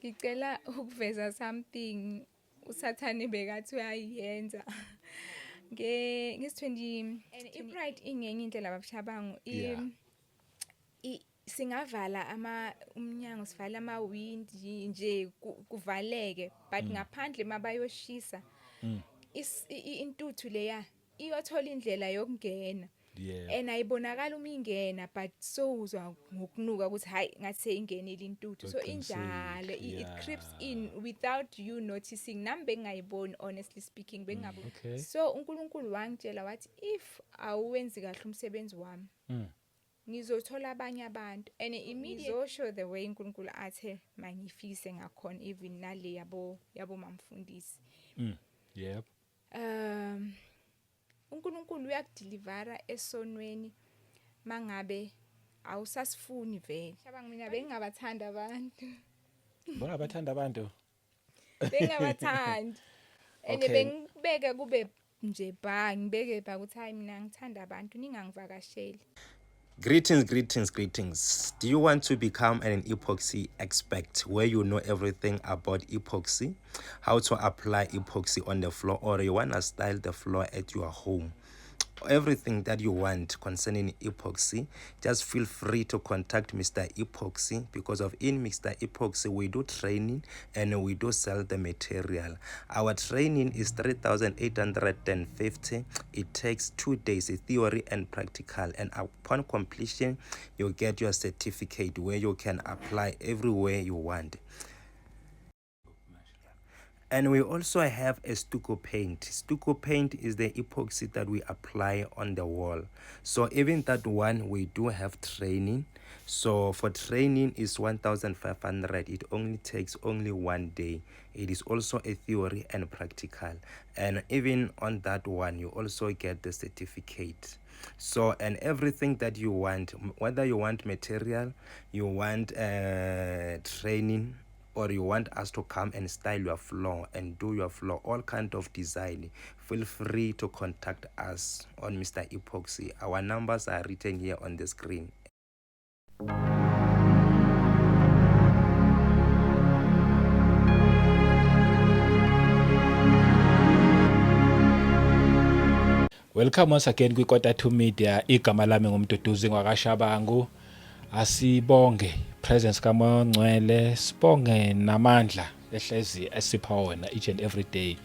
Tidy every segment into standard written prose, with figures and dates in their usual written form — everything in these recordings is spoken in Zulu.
Ngicela ukuveza something uSathane bekathi uyayenza. Nge ngis 20 and i-pride ingenye indlela babushabangu singavala ama umnyango, sivale ama windi nje, kuvaleke, but ngaphandle mabayoshisa intuthu leya iyothola indlela yokungena. And ayibonakala uma ingena, but sowuzwa ngokunuka ukuthi hayi, ngathi seyingenile intuthu. So injalo, it creeps in without you noticing. Nami bengingayiboni, honestly speaking, bengingaboni. So uNkulunkulu wangitshela wathi, if awuwenzi kahle umsebenzi wami, ngizothola abanye abantu, and immediately ngizosho the way uNkulunkulu athe mangifise ngakhona, even nale yabo mamfundisi. uNkulunkulu uyakudelivera esonweni mangabe awusasifuni vele. Cabanga, mina bengingabathanda abantu. Bongabathanda abantu. Bengingabathandi. And bengibeke kube nje ba ngibeke ba ukuthi hayi, mina ngithanda abantu, ningangivakasheli. Greetings, greetings, greetings. Do you want to become an epoxy expert where you know everything about epoxy, how to apply epoxy on the floor, or you want to style the floor at your home? Everything that you want concerning epoxy, just feel free to contact Mr. Epoxy, because of in Mr. Epoxy we do training and we do sell the material. Our training is 3,850. It takes 2 days, theory and practical, and upon completion you get your certificate where you can apply everywhere you want. And we also have a stucco paint. Stucco paint is the epoxy that we apply on the wall. So even that one, we do have training. So for training is 1,500. It only takes only 1 day. It is also a theory and practical. And even on that one, you also get the certificate. So, and everything that you want, whether you want material, you want training, or you want us to come and style your floor and do your floor, all kind of design, feel free to contact us on Mr. Epoxy. Our numbers are written here on the screen. Welcome once again kwi-Kota 2 Media. Igama lami nguMduduzi ngwakaShabangu. Asibonge presence kaMoya Ongcwele, sibonge namandla ehlezi esipha wona each and every day.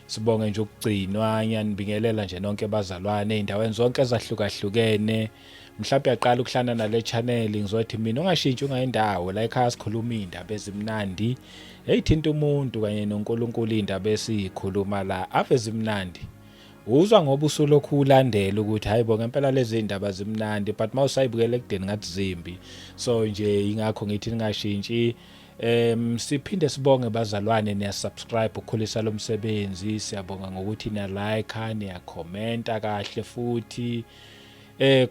Sibonge nje ukugcinwa, ngiyanibingelela nje nonke bazalwane ey'ndaweni zonke ezahlukahlukene. Mhlawumbe uyaqala ukuhlangana nale channel, ngizothi mina ungashintshi ungayindawo la ekhaya, sikhuluma iy'ndaba ezimnandi ey'thinta umuntu kanye noNkulunkulu. Iy'ndaba esiyikhuluma la ave zimnandi, uzwa ngoba usulokhu ulandela ukuthi hayi bo, ngempela lezi ndaba zimnandi, but mawusayibukela ekudeni ngathi zimbi. So nje ingakho ngithi ningashintshi. Siphinde sibonge bazalwane, niya subscribe ukukhulisa lo msebenzi. Siyabonga ngokuthi niya like, niya commenta kahle, futhi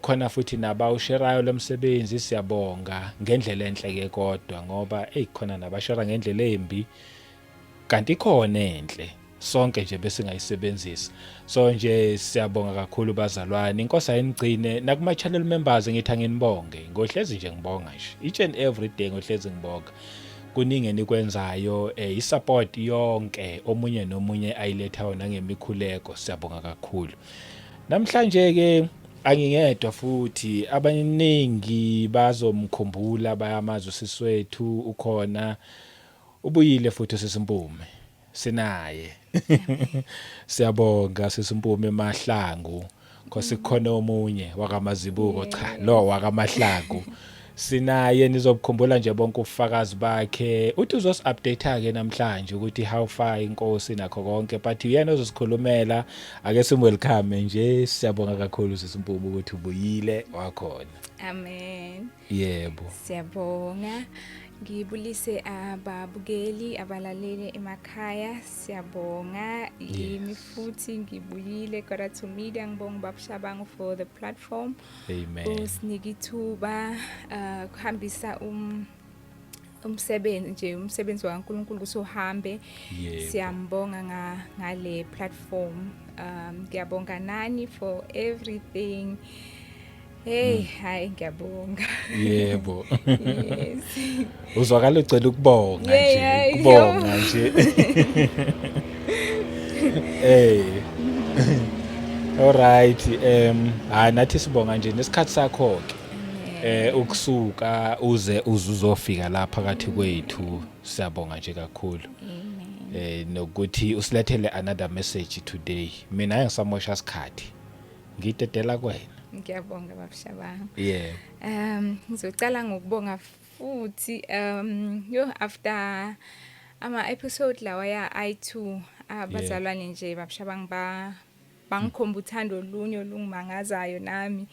khona futhi nabawusherayo lo msebenzi, siyabonga ngendlela enhle ke kodwa, ngoba hey, khona nabashera ngendlela embi, kanti ikhona enhle sonke nje besingayisebenzisa. So nje siyabonga kakhulu bazalwane, inkosi ayinigcine. Nakuma channel members ngithi anginibonge, ngohlezi nje ngibonga nje each and every day, ngohlezi ngibonga kuningi enikwenzayo, isupport yonke omunye nomunye ayilethayo nangemikhuleko, siyabonga kakhulu. Namhlanje ke angingedwa futhi, abaningi bazomkhumbula, bayamazi usisi wethu, ukhona, ubuyile futhi usisi Mpume, sinaye. Siyabonga sisi Mpume Mahlangu, khosi khona omunye wakamazibuko, cha, lo wakaMahlangu sinaye, nizobukhumbula nje bonke ubufakazi bakhe. Uthi uzosi-update ke namhlanje ukuthi how far inkosi nakho konke, but uyena ozosikhulumela. Ake simwelcome nje. Siyabonga kakhulu sisi Mpume ukuthi ubuyile wakhona. Amen. Yebo. Siyabonga. Ngibulise ababukeli, abalaleli emakhaya. Siyabonga. Yimi futhi ngibuyile Kota 2 Media. Ngibonga ubaba Shabangu for the platform. Amen. Usinika ithuba kuhambisa umsebenzi nje, umsebenzi kaNkulunkulu ukuthi uhambe. Siyambonga ngale platform. Ngiyabonga nani for everything. Hey, hayi, ngiyabonga. Yebo. Yes. Uzwakala ucela ukubonga nje, ukubonga nje. Hey. All right, hayi, nathi sibonga nje nesikhathi sakho ke. Ukusuka uze uzofika la phakathi kwethu, siyabonga nje kakhulu. Nokuthi usilethele another message today. Mina ngisamosha isikhathi. Ngidedela kuwena. Ngiyabonga, baba Shabangu. Yeah. Ngizocala ngokubonga futhi yo after ama episode lawa ya i2, abazalwane nje, baba Shabangu, ba bangikhomba uthando olunye olungimangazayo nami.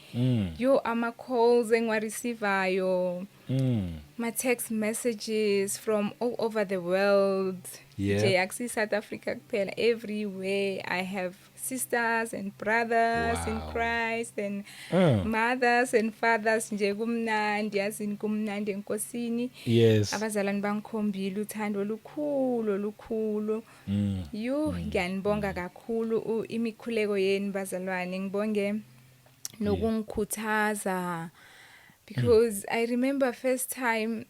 Yo, ama calls engiwareceivayo, ma text messages from all over the world. Nje akusi South Africa kuphela, everywhere I have sisters and brothers in Christ and mothers and fathers. Nje kumnandi, yazini, kumnandi enkosini. Abazalwane bangikhombile uthando olukhulu olukhulu. Yu, ngiyanibonga kakhulu, imikhuleko yenu, bazalwane. Ngibonge nokungikhuthaza because I remember first time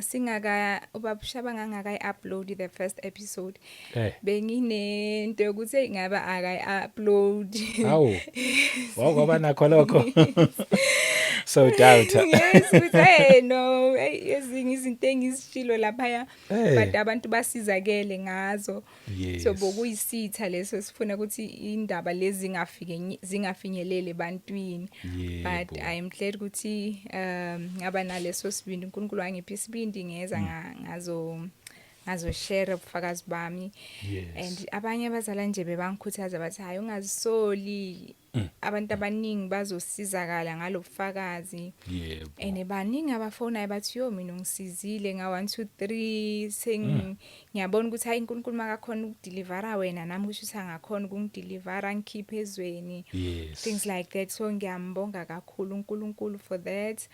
singaka ubaba Shabangu angakayi upload the first episode, benginento yokuthi, "Hey, ngabe akayi upload." Hawu. Wawukwaba nakho lokho. So doubt. Yes, ukuthi, hey, no, hey, ezinye izinto engizishilo laphaya, but abantu basizakele ngazo. So bokuyisitha leso sifuna ukuthi indaba lezi zingafike, zingafinyelele ebantwini, but I am glad ukuthi ngaba naleso sibindi, uNkulunkulu wangipha isibindi, ngeza ngazo share ubufakazi bami. And abanye abazala nje bebangikhuthaza, bathi, "Hayi, ungazisoli, abantu abaningi bazosizakala ngalobufakazi." And baningi abafonayo bathi, "Yo, mina ungisizile nga 1 2 3, seng ngiyabona ukuthi hayi, uNkulunkulu makakhona ukudelivera wena, nami kusho ukuthi angakhona ukungidelivera, ngikhiphe ezweni," things like that. So ngiyambonga kakhulu uNkulunkulu for that.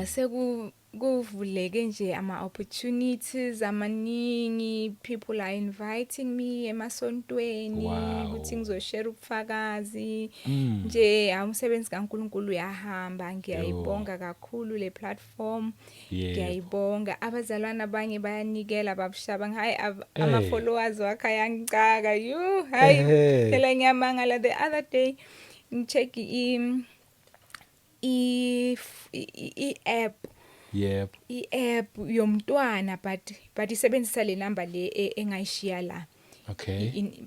Seku kuvuleke nje ama opportunities amaningi. People are inviting me emasontweni ukuthi ngizoshare ubufakazi. Nje umsebenzi kaNkulunkulu uyahamba. Ngiyayibonga kakhulu le platform. Ngiyayibonga. Abazalwane abanye bayanikela, baba Shabangu, hayi, ama followers wakhe ayangicaka, you, hayi. Phela ngiyamangala, the other day ngicheck i app, i-app yomntwana, but isebenzisa le number le engayishiya la.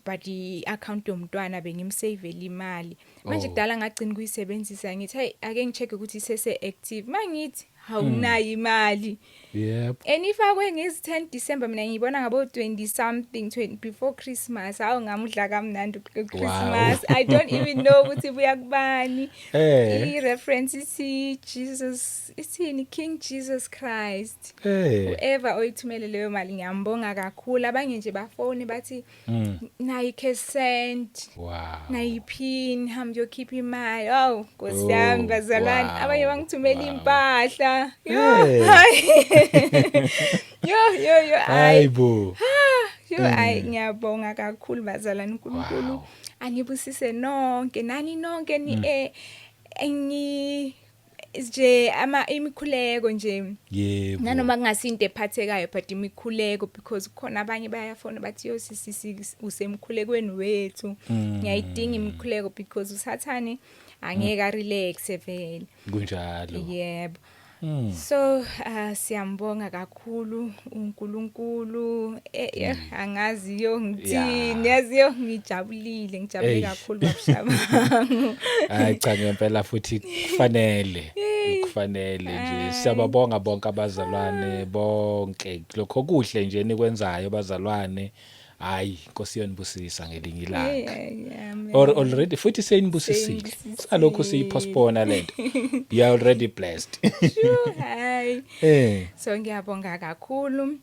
But i-account yomntwana bengimsavela imali manje. Kudala ngagcina kuyisebenzisa. Ngithi, "Hey, ake ngicheck ukuthi isese active." Mangithi awunayo imali and ifakwe ngezi 10 December, mina ngiyibona ngabo 20 something, 20 before Christmas. Hawu, ngamudla kamnandi Christmas. I don't even know ukuthi buya kubani. I reference ithi Jesus, ithini, King Jesus Christ. Whoever oyithumele leyo mali, ngiyambonga kakhulu. Abanye nje bafone bathi, "Nayi cash send, nayi pin, hamba uyokhipha imali." Oh, Nkosi yami, bazalwane, abanye bangithumela impahla. Yo, hayi, yo yo yo, hayi. Hayibo. Yo, hayi, ngiyabonga kakhulu, bazalwane. uNkulunkulu anibusise nonke, nani nonke, ni engi nje ama imikhuleko nje, nanoma kungasinto ephathekayo, but imikhuleko, because khona abanye bayafona bathi, "Yo sisi, usemkhulekweni wethu." Ngiyayidinga imikhuleko because usathane angeke arelax vele. Kunjalo. Yebo. So siyambonga kakhulu uNkulunkulu. Angazi yo ngithini, yazi, yo, ngijabulile, ngijabule kakhulu, baba Shabangu. Hayi cha, ngempela futhi kufanele, kufanele nje. Siyababonga bonke abazalwane bonke, lokho kuhle nje nikwenzayo, bazalwane. Hayi, Nkosi yonibusisa ngelinye ilanga. Yeah, Or already futhi seyinibusisile. Seyinibusisile. Salokhu siyipostpone lento, you are already blessed. Sure, hayi. So ngiyabonga kakhulu.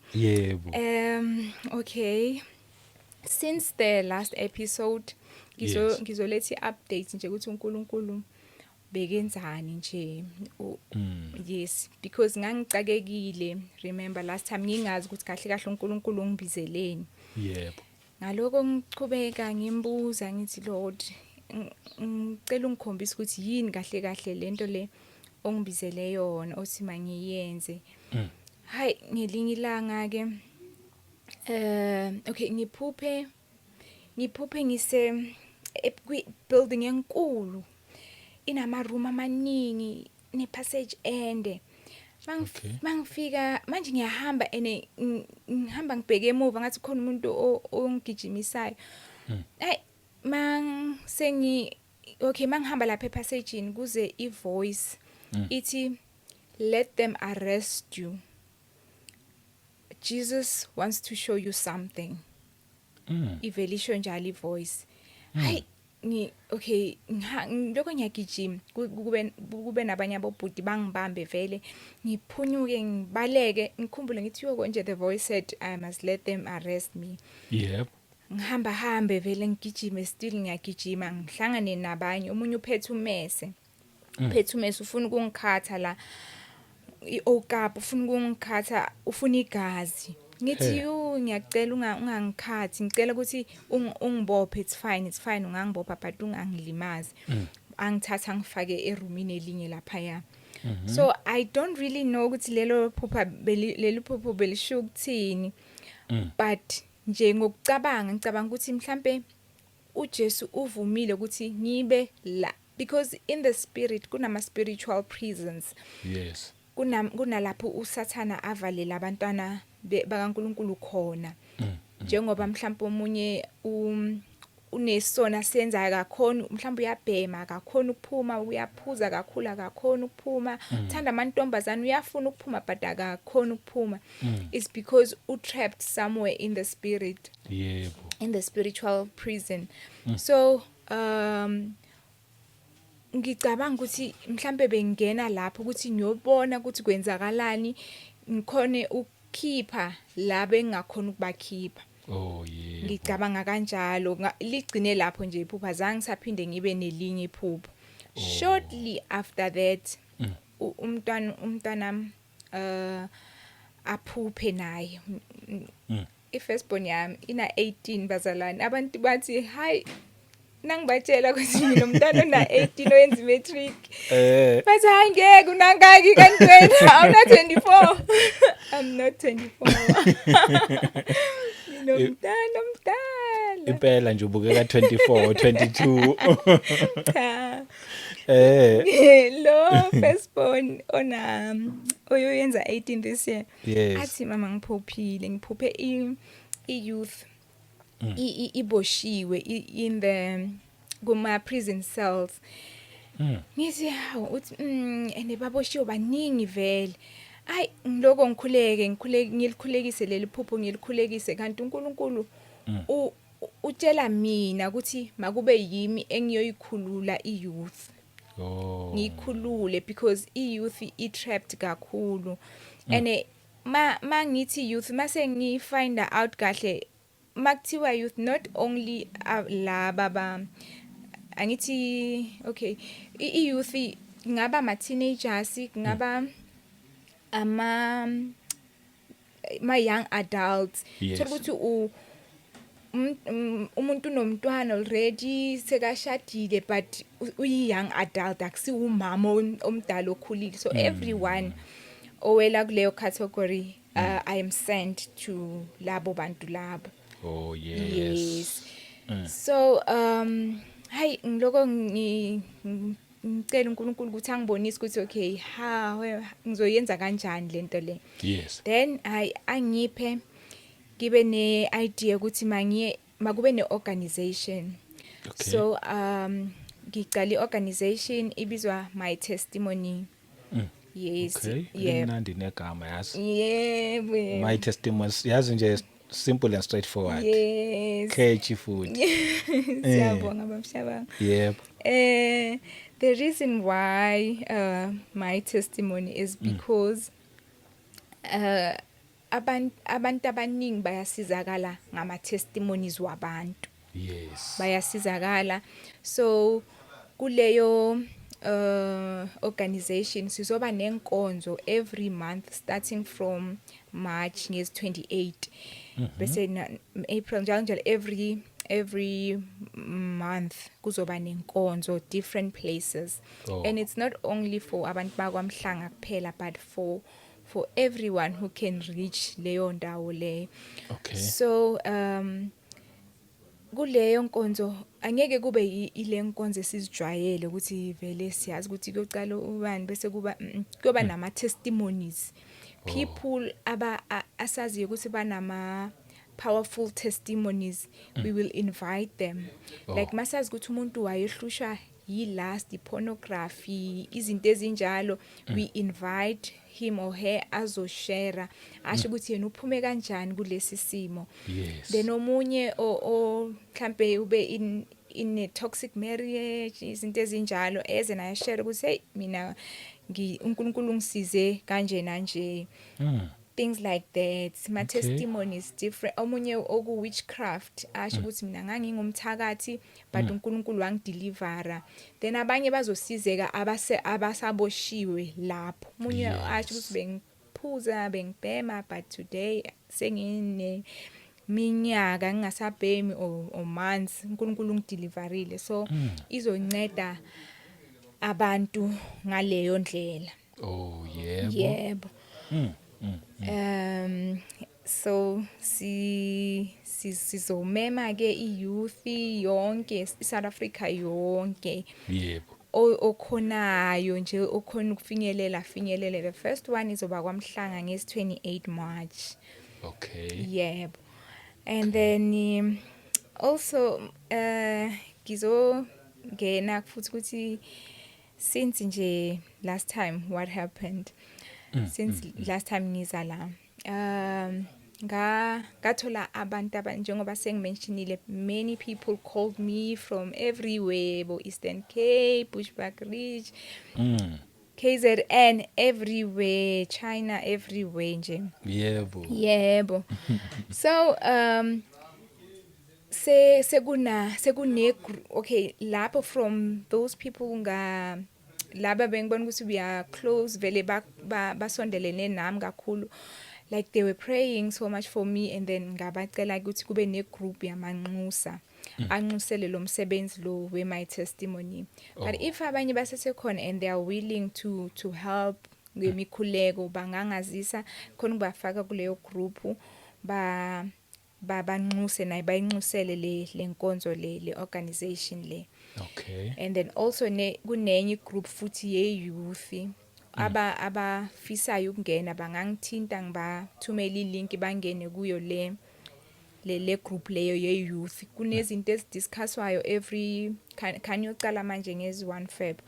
Okay, since the last episode ngizo ngizoletha iupdate nje ukuthi uNkulunkulu bekenzani nje. Yes, because ngangicakekile, remember last time, ngingazi ukuthi kahle kahle uNkulunkulu ungibizeleni. Ngaloko ngichubeka ngimbuza, ngithi, "Lord, Ngicela ungikhombise ukuthi yini kahle kahle lento le ongibizele yona, othi mangiyenze." Hayi, ngelinye ilanga ke, okay, ngiphuphe ngise kwi building enkulu, inama room amaningi, ne passage ende. Mangifika manje ngiyahamba ene ngihamba ngibheke emuva, ngathi khona umuntu ongigijimisayo. Hey, mang sengi okay, mangihamba lapha epassageni, kuze ivoice ithi, "Let them arrest you. Jesus wants to show you something." Ivele isho njalo ivoice. Hayi, ngi okay, lokho ngiyagijima, kube nabanye abobhuti bangibambe vele, ngiphunyuke, ngibaleke. Ngikhumbule ngithi, "Yoko nje, the voice said I must let them arrest me." Ngihamba hambe vele, ngigijime, still ngiyagijima, ngihlangane nabanye, omunye uphethe umese, uphethe umese, ufuna ukungikhatha la i-okapi, ufuna ukungikhatha, ufuna igazi. Ngithi, "Yu, ngiyacela ungangikhathi, ngicela ukuthi ungibophe. It's fine, it's fine, ungangibopha, but ungangilimazi." Angithatha, ngifake erumini elinye lapha. So I don't really know ukuthi lelo phupho belisho ukuthini, but nje ngokucabanga, ngicabanga ukuthi mhlambe uJesu uvumile ukuthi ngibe la, because in the spirit kunama spiritual prisons. Kunalapho uSathana avalela abantwana bakaNkuluNkulu khona, njengoba mhlawumbe omunye unesona senza, akakhona, mhlawumbe uyabhema, akakhona ukuphuma, uyaphuza kakhulu, akakhona ukuphuma, uthanda amantombazana, uyafuna ukuphuma but akakhona ukuphuma. It's because u trapped somewhere in the spirit, in the spiritual prison. So ngicabanga ukuthi mhlambe bengena lapho ukuthi ngiyobona ukuthi kwenzakalani, ngikhone ukukhipha la bengingakhona ukubakhipha. oh yebo Ngicabanga kanjalo. Ligcine lapho nje iphupha, zange saphinde ngibe nelinye iphupho. Shortly after that, umntwana aphuphe naye. I-firstborn yami ina 18, bazalwane. Abantu bathi hayi, nangibatshela ukuthi nginomntwana ona 18 oyenza imatric, bathi, "Hayi, ngeke, unangaki kanti wena? Awuna 24?" I'm not 24, nginomntana omdala. Impela nje ubukeka 24, 22. Cha. Lo firstborn ona oyoyenza 18 this year, athi, "Mama, ngiphuphile, ngiphuphe i youth iboshiwe in the kuma prison cells." Ngithi, "Hawu." Uthi, ene baboshiwe baningi vele." Ayi, ngiloko ngikhuleke, ngikhuleke, ngilikhulekise leli phupho, ngilikhulekise, kanti uNkulunkulu utshela mina ukuthi makube yimi engiyoyikhulula i-youth, ngiyikhulule, because i-youth i-trapped kakhulu. And ma ngithi youth, mase ngifind out kahle, makuthiwa youth, not only laba ba, angithi okay, i-youth kungaba ama teenagers, kungaba ama young adults. Thola ukuthi umuntu unomntwana already, sekashadile, but uyi young adult, akusiwumama omdala okhulile. So everyone owela kuleyo category, I am sent to labo bantu labo. Yes. So hayi, ngiloko ngicela uNkulunkulu ukuthi angibonise ukuthi okay, ha, ngizoyenza kanjani lento le. Then hayi, angiphe ngibe ne idea ukuthi mangiye makube ne organization. So ngicala iorganization ibizwa My Testimony. Yes. Okay. Yeah. Limnandi negama, yazi. Yebo. My Testimony, yazi nje, simple and straightforward. Catchy futhi. Siyabonga, bab'Shabangu. The reason why My Testimony is because abantu abaningi bayasizakala ngama testimonies wabantu. Bayasizakala. So kuleyo organization sizoba nenkonzo every month starting from March ngezi 28, bese na April, njalo njalo, every Every month kuzoba nenkonzo, different places. And it's not only for abantu bakwaMhlanga kuphela, but for everyone who can reach leyo ndawo leyo. So kuleyo nkonzo angeke kube ile nkonzo esizijwayele ukuthi vele siyazi ukuthi kuyocala ubani bese kuba kuyoba nama testimonies, people aba asaziyo ukuthi banama powerful testimonies. We will invite them. Like masazi ukuthi umuntu wayehlushwa yi-lust, pornography, izinto ezinjalo, we invite him or her azoshare, asho ukuthi yena uphume kanjani kulesi simo. Then omunye o mhlambe ube in a toxic marriage, izinto ezinjalo, eze naye share ukuthi, "Hey, mina uNkulunkulu ungisize kanje nanje," things like that. My testimony is different. Omunye oku witchcraft asho ukuthi, "Mina ngangingumthakathi, but uNkulunkulu wangidelivera." Then abanye bazosizeka abase abasaboshiwe lapho. Omunye asho ukuthi, "Bengiphuza, bengibhema, but today sengine minyaka ngingasabhemi or months, uNkulunkulu ungideliverile." So izonceda abantu ngaleyo ndlela. Oh, yebo. Yebo. So si sizomema ke iyouth yonke, iSouth Africa yonke. Okhonayo nje, okhona ukufinyelela, finyelele. The first one izoba kwaMhlanga ngesi 28 March. Yebo, and then also ngizongena futhi ukuthi since nje last time, what happened since last time ngiza la, ngathola abantu njengoba sengimentionile, many people called me from everywhere, bo Eastern Cape, Bushbuckridge, KZN, everywhere, China, everywhere nje. Yebo, so se sekuna sekune okay, lapho from those people nga laba bengibona ukuthi we are close vele, basondelene nami kakhulu, like they were praying so much for me, and then ngabacela ukuthi kube ne group yamanxusa anxusele lo msebenzi lo we my testimony. But if abanye basesekhona and they are willing to help ngemikhuleko, bangangazisa khona ukubafaka kuleyo group, ba babanxuse naye, bayinxusele le lenkonzo, le organization le. And then also ne kunenye group futhi ye youth, aba abafisayo ukungena bangangithinta, ngibathumela ilink, bangene kuyo le group leyo ye youth. Kunezinto ezidiscusswayo every kan yocala manje ngezi 1 Feb.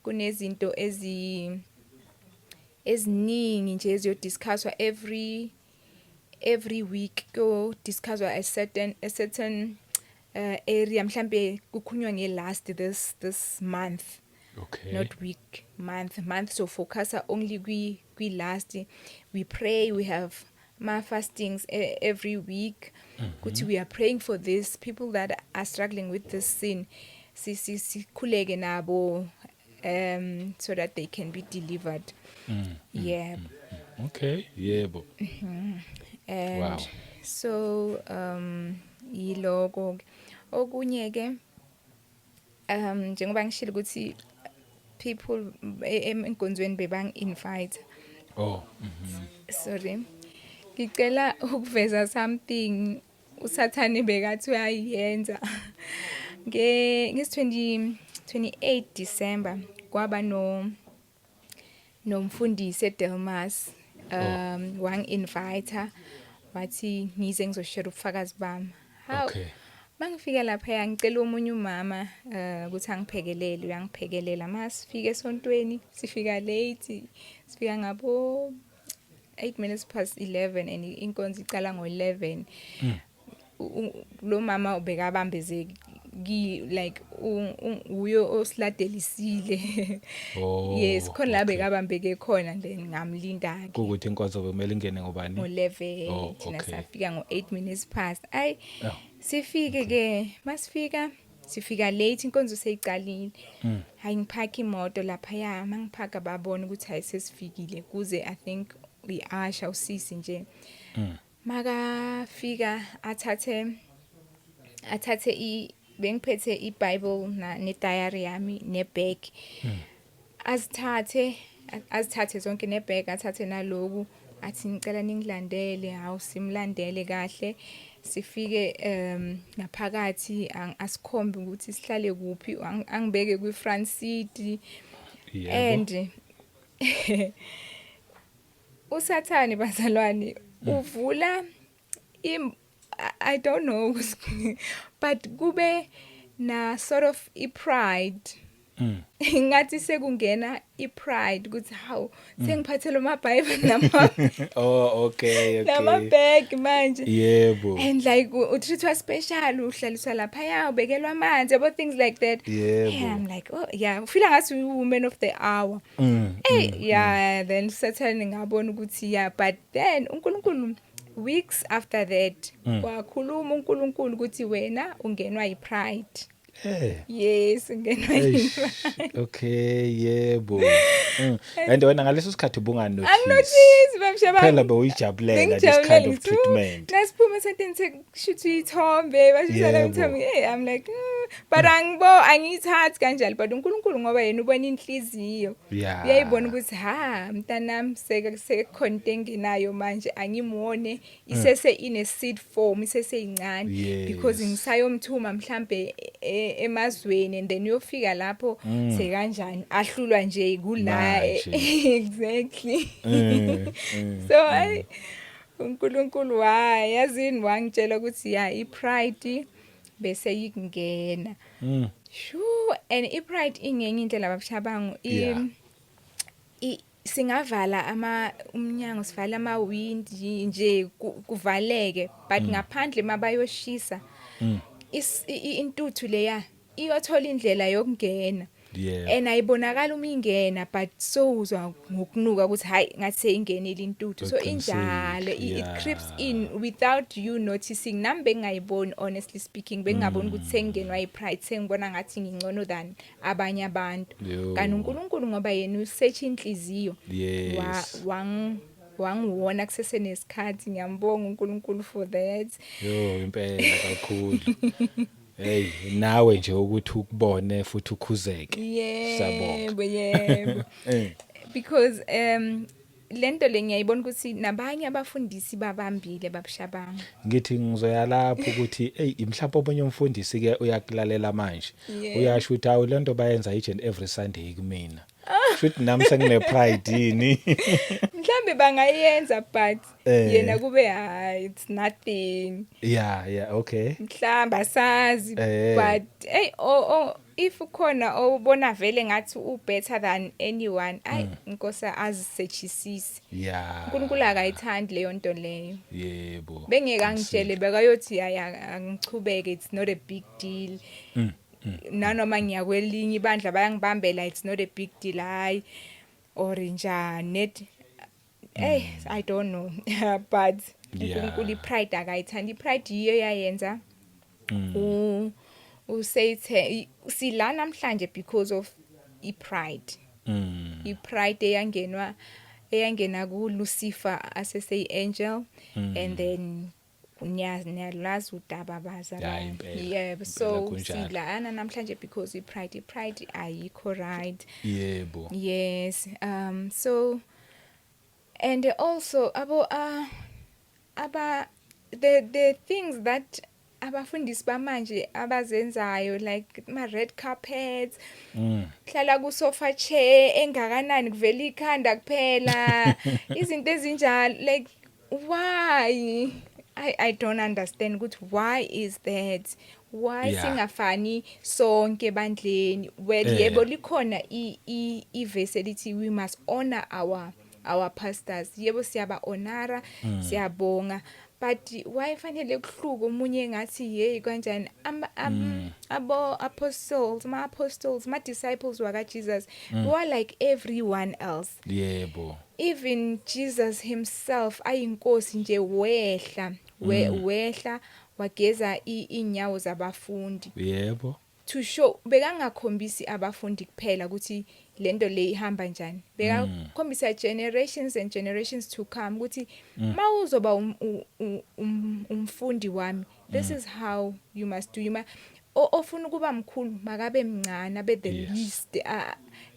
Kunezinto eziningi nje eziyodiscusswa every week, ko discusswa a certain area. Mhlambe kukhulunywa nge-lust this month, not week, month. So focus only kwi lust. We pray, we have ma fastings every week kuthi we are praying for this people that are struggling with this sin, si si sikhuleke nabo so that they can be delivered. Yeah. Okay, yebo. And so yiloko ke. Okunye ke, njengoba ngishilo ukuthi people enkonzweni bebang invite. Sorry, ngicela ukuveza something uSathane bekathi uyayenza. Nge 20 28 December kwaba nomfundisi eDelmas, wangi-invite, wathi ngize ngizoshare ubufakazi bami. Hawu, mangifika lapha, ngicela omunye umama ukuthi angiphekelele, uyangiphekelela. Masifika esontweni, sifika late, sifika ngabo 8 minutes past 11 and inkonzo icala ngo11. Lo mama ubekabambeze ki, like uyo osiladelisile. Yes, khona la bekabambeke khona, then ngamlinda ke. Kukuthi inkonzo bekumele ingene ngobani? Ngo11. Thina safika ngo8 minutes past. Ay, sifike ke, masifika, sifika late, inkonzo seyicalile. Hayi, ngiphaka imoto lapha, ya, mangiphaka babona ukuthi hayi, sesifikile, kuze I think uyi-usher usisi nje. Makafika athathe i bengiphethe iBible na ne-diary yami nebag, azithathe zonke nebag, athathe naloku, athi, "Ngicela ningilandele." Hawu, simlandele kahle, sifike ngaphakathi, asikhombe ukuthi sihlale kuphi, angibeke kwi front seat. And uSathane, bazalwane, uvula I don't know, but kube na sort of i pride, ngathi sekungena i pride ukuthi hawu, sengiphathele ama Bible nama Oh, okay. nama bag manje. And like utreatwa special, uhlaliswa lapha, ubekelwa amanzi, yabo, things like that. Yeah, I'm like, "Oh yeah," ufeel ngathi u woman of the hour. Hey, yeah, then Satan, ngabona ukuthi yeah, but then uNkulunkulu, weeks after that, wakhuluma uNkulunkulu ukuthi wena ungenwa yipride. Yes, ungenwa Eish, yipride. Okay, yebo. And wena ngaleso sikhathi ubunganotice? Anginotice, babusha. Phela bewuyijabulela this kind of treatment. Nasiphuma esenteni sekushuthi ithombe, bashusana ithombe. Hey, I'm like, but angibo angiyithathi kanjalo, but uNkulunkulu, ngoba yena ubona inhliziyo, uyayibona ukuthi ha, mntanami, seke sekukhona into engenayo manje, angimwone isese in a seed form, iseseyincane, because ngisayomthuma mhlambe emazweni and then uyofika lapho sekanjani, ahlulwa nje kula. Manje. Exactly. So ay, uNkulunkulu wa yazini wangitshela ukuthi ya, ipride bese ikungena. Sure, and ipride ingenye indlela, babushabangu, singavala ama umnyango, sivala ama windi nje, kuvaleke, but ngaphandle mabayoshisa, intuthu leya iyothola indlela yokungena. And ayibonakala uma ingena, but so uzwa ngokunuka ukuthi hayi, ngathi seyingenile intuthu. So injalo, it creeps in without you noticing. Nami bengayiboni, honestly speaking, bengingaboni ukuthi sengingenwa ipride, sengibona ngathi ngingcono than abanye abantu. Kanti uNkulunkulu, ngoba yena usearch inhliziyo, wangiwona kusesenesikhathi. Ngiyambonga uNkulunkulu for that. Yo, impela kakhulu. Hey, nawe nje ukuthi ukubone futhi ukhuzeke. Siyabonga. Yebo. Because lento le ngiyayibona ukuthi nabanye abafundisi babambile, babushabanga. Ngithi ngizoya lapho ukuthi hey, mhlawumbe omunye umfundisi ke uyakulalela manje. Uyasho ukuthi awu, lento bayenza each and every Sunday kumina. Futhi nami sengine pride yini? Mhlambe bangayenza, but yena kube hayi, it's nothing. Yeah, okay. Mhlamba asazi, but hey, oh, if ukhona obona vele ngathi u better than anyone, ay, inkosi azisethisise. uNkulunkulu akayithandi leyo nto leyo. Bengeke angitshele, bekayothi aya, angichubeke, it's not a big deal. Nanoma ngiyakwelinye ibandla bayangibambela, it's not a big deal, hayi, or njani net, hey, I don't know, but uNkulunkulu ipride akayithandi. Ipride yiyo yayenza usayithe sila namhlanje because of ipride. Ipride eyangena ku Lucifer asese angel, and then niyalazi udaba baza. Ya, impela, yebo. Impela So kunjalo. silana namhlanje because ipride ayikho right. Yes, so and also abo aba the things that abafundisi bamanje abazenzayo, like ma red carpets, hlala ku sofa chair engakanani, kuvela ikhanda kuphela, izinto ezinjalo, like why? I don't understand ukuthi why is that, why singafani sonke ebandleni. Well, yebo, likhona i ivesi elithi we must honor our pastors. Yebo, siyaba honora, siyabonga, but why fanele kuhluke omunye ngathi hey, kanjani? Abo apostles, ma apostles, ma disciples waka Jesus were like everyone else. Even Jesus himself, ayinkosi nje, wehla wehla wageza inyawo zabafundi. To show, bekangakhombisi abafundi kuphela ukuthi lento le ihamba njani, bekakhombisa generations and generations to come ukuthi mawuzoba umfundi wami, this is how you must do. You must, ofuna ukuba mkhulu makabe mncane, abe the least.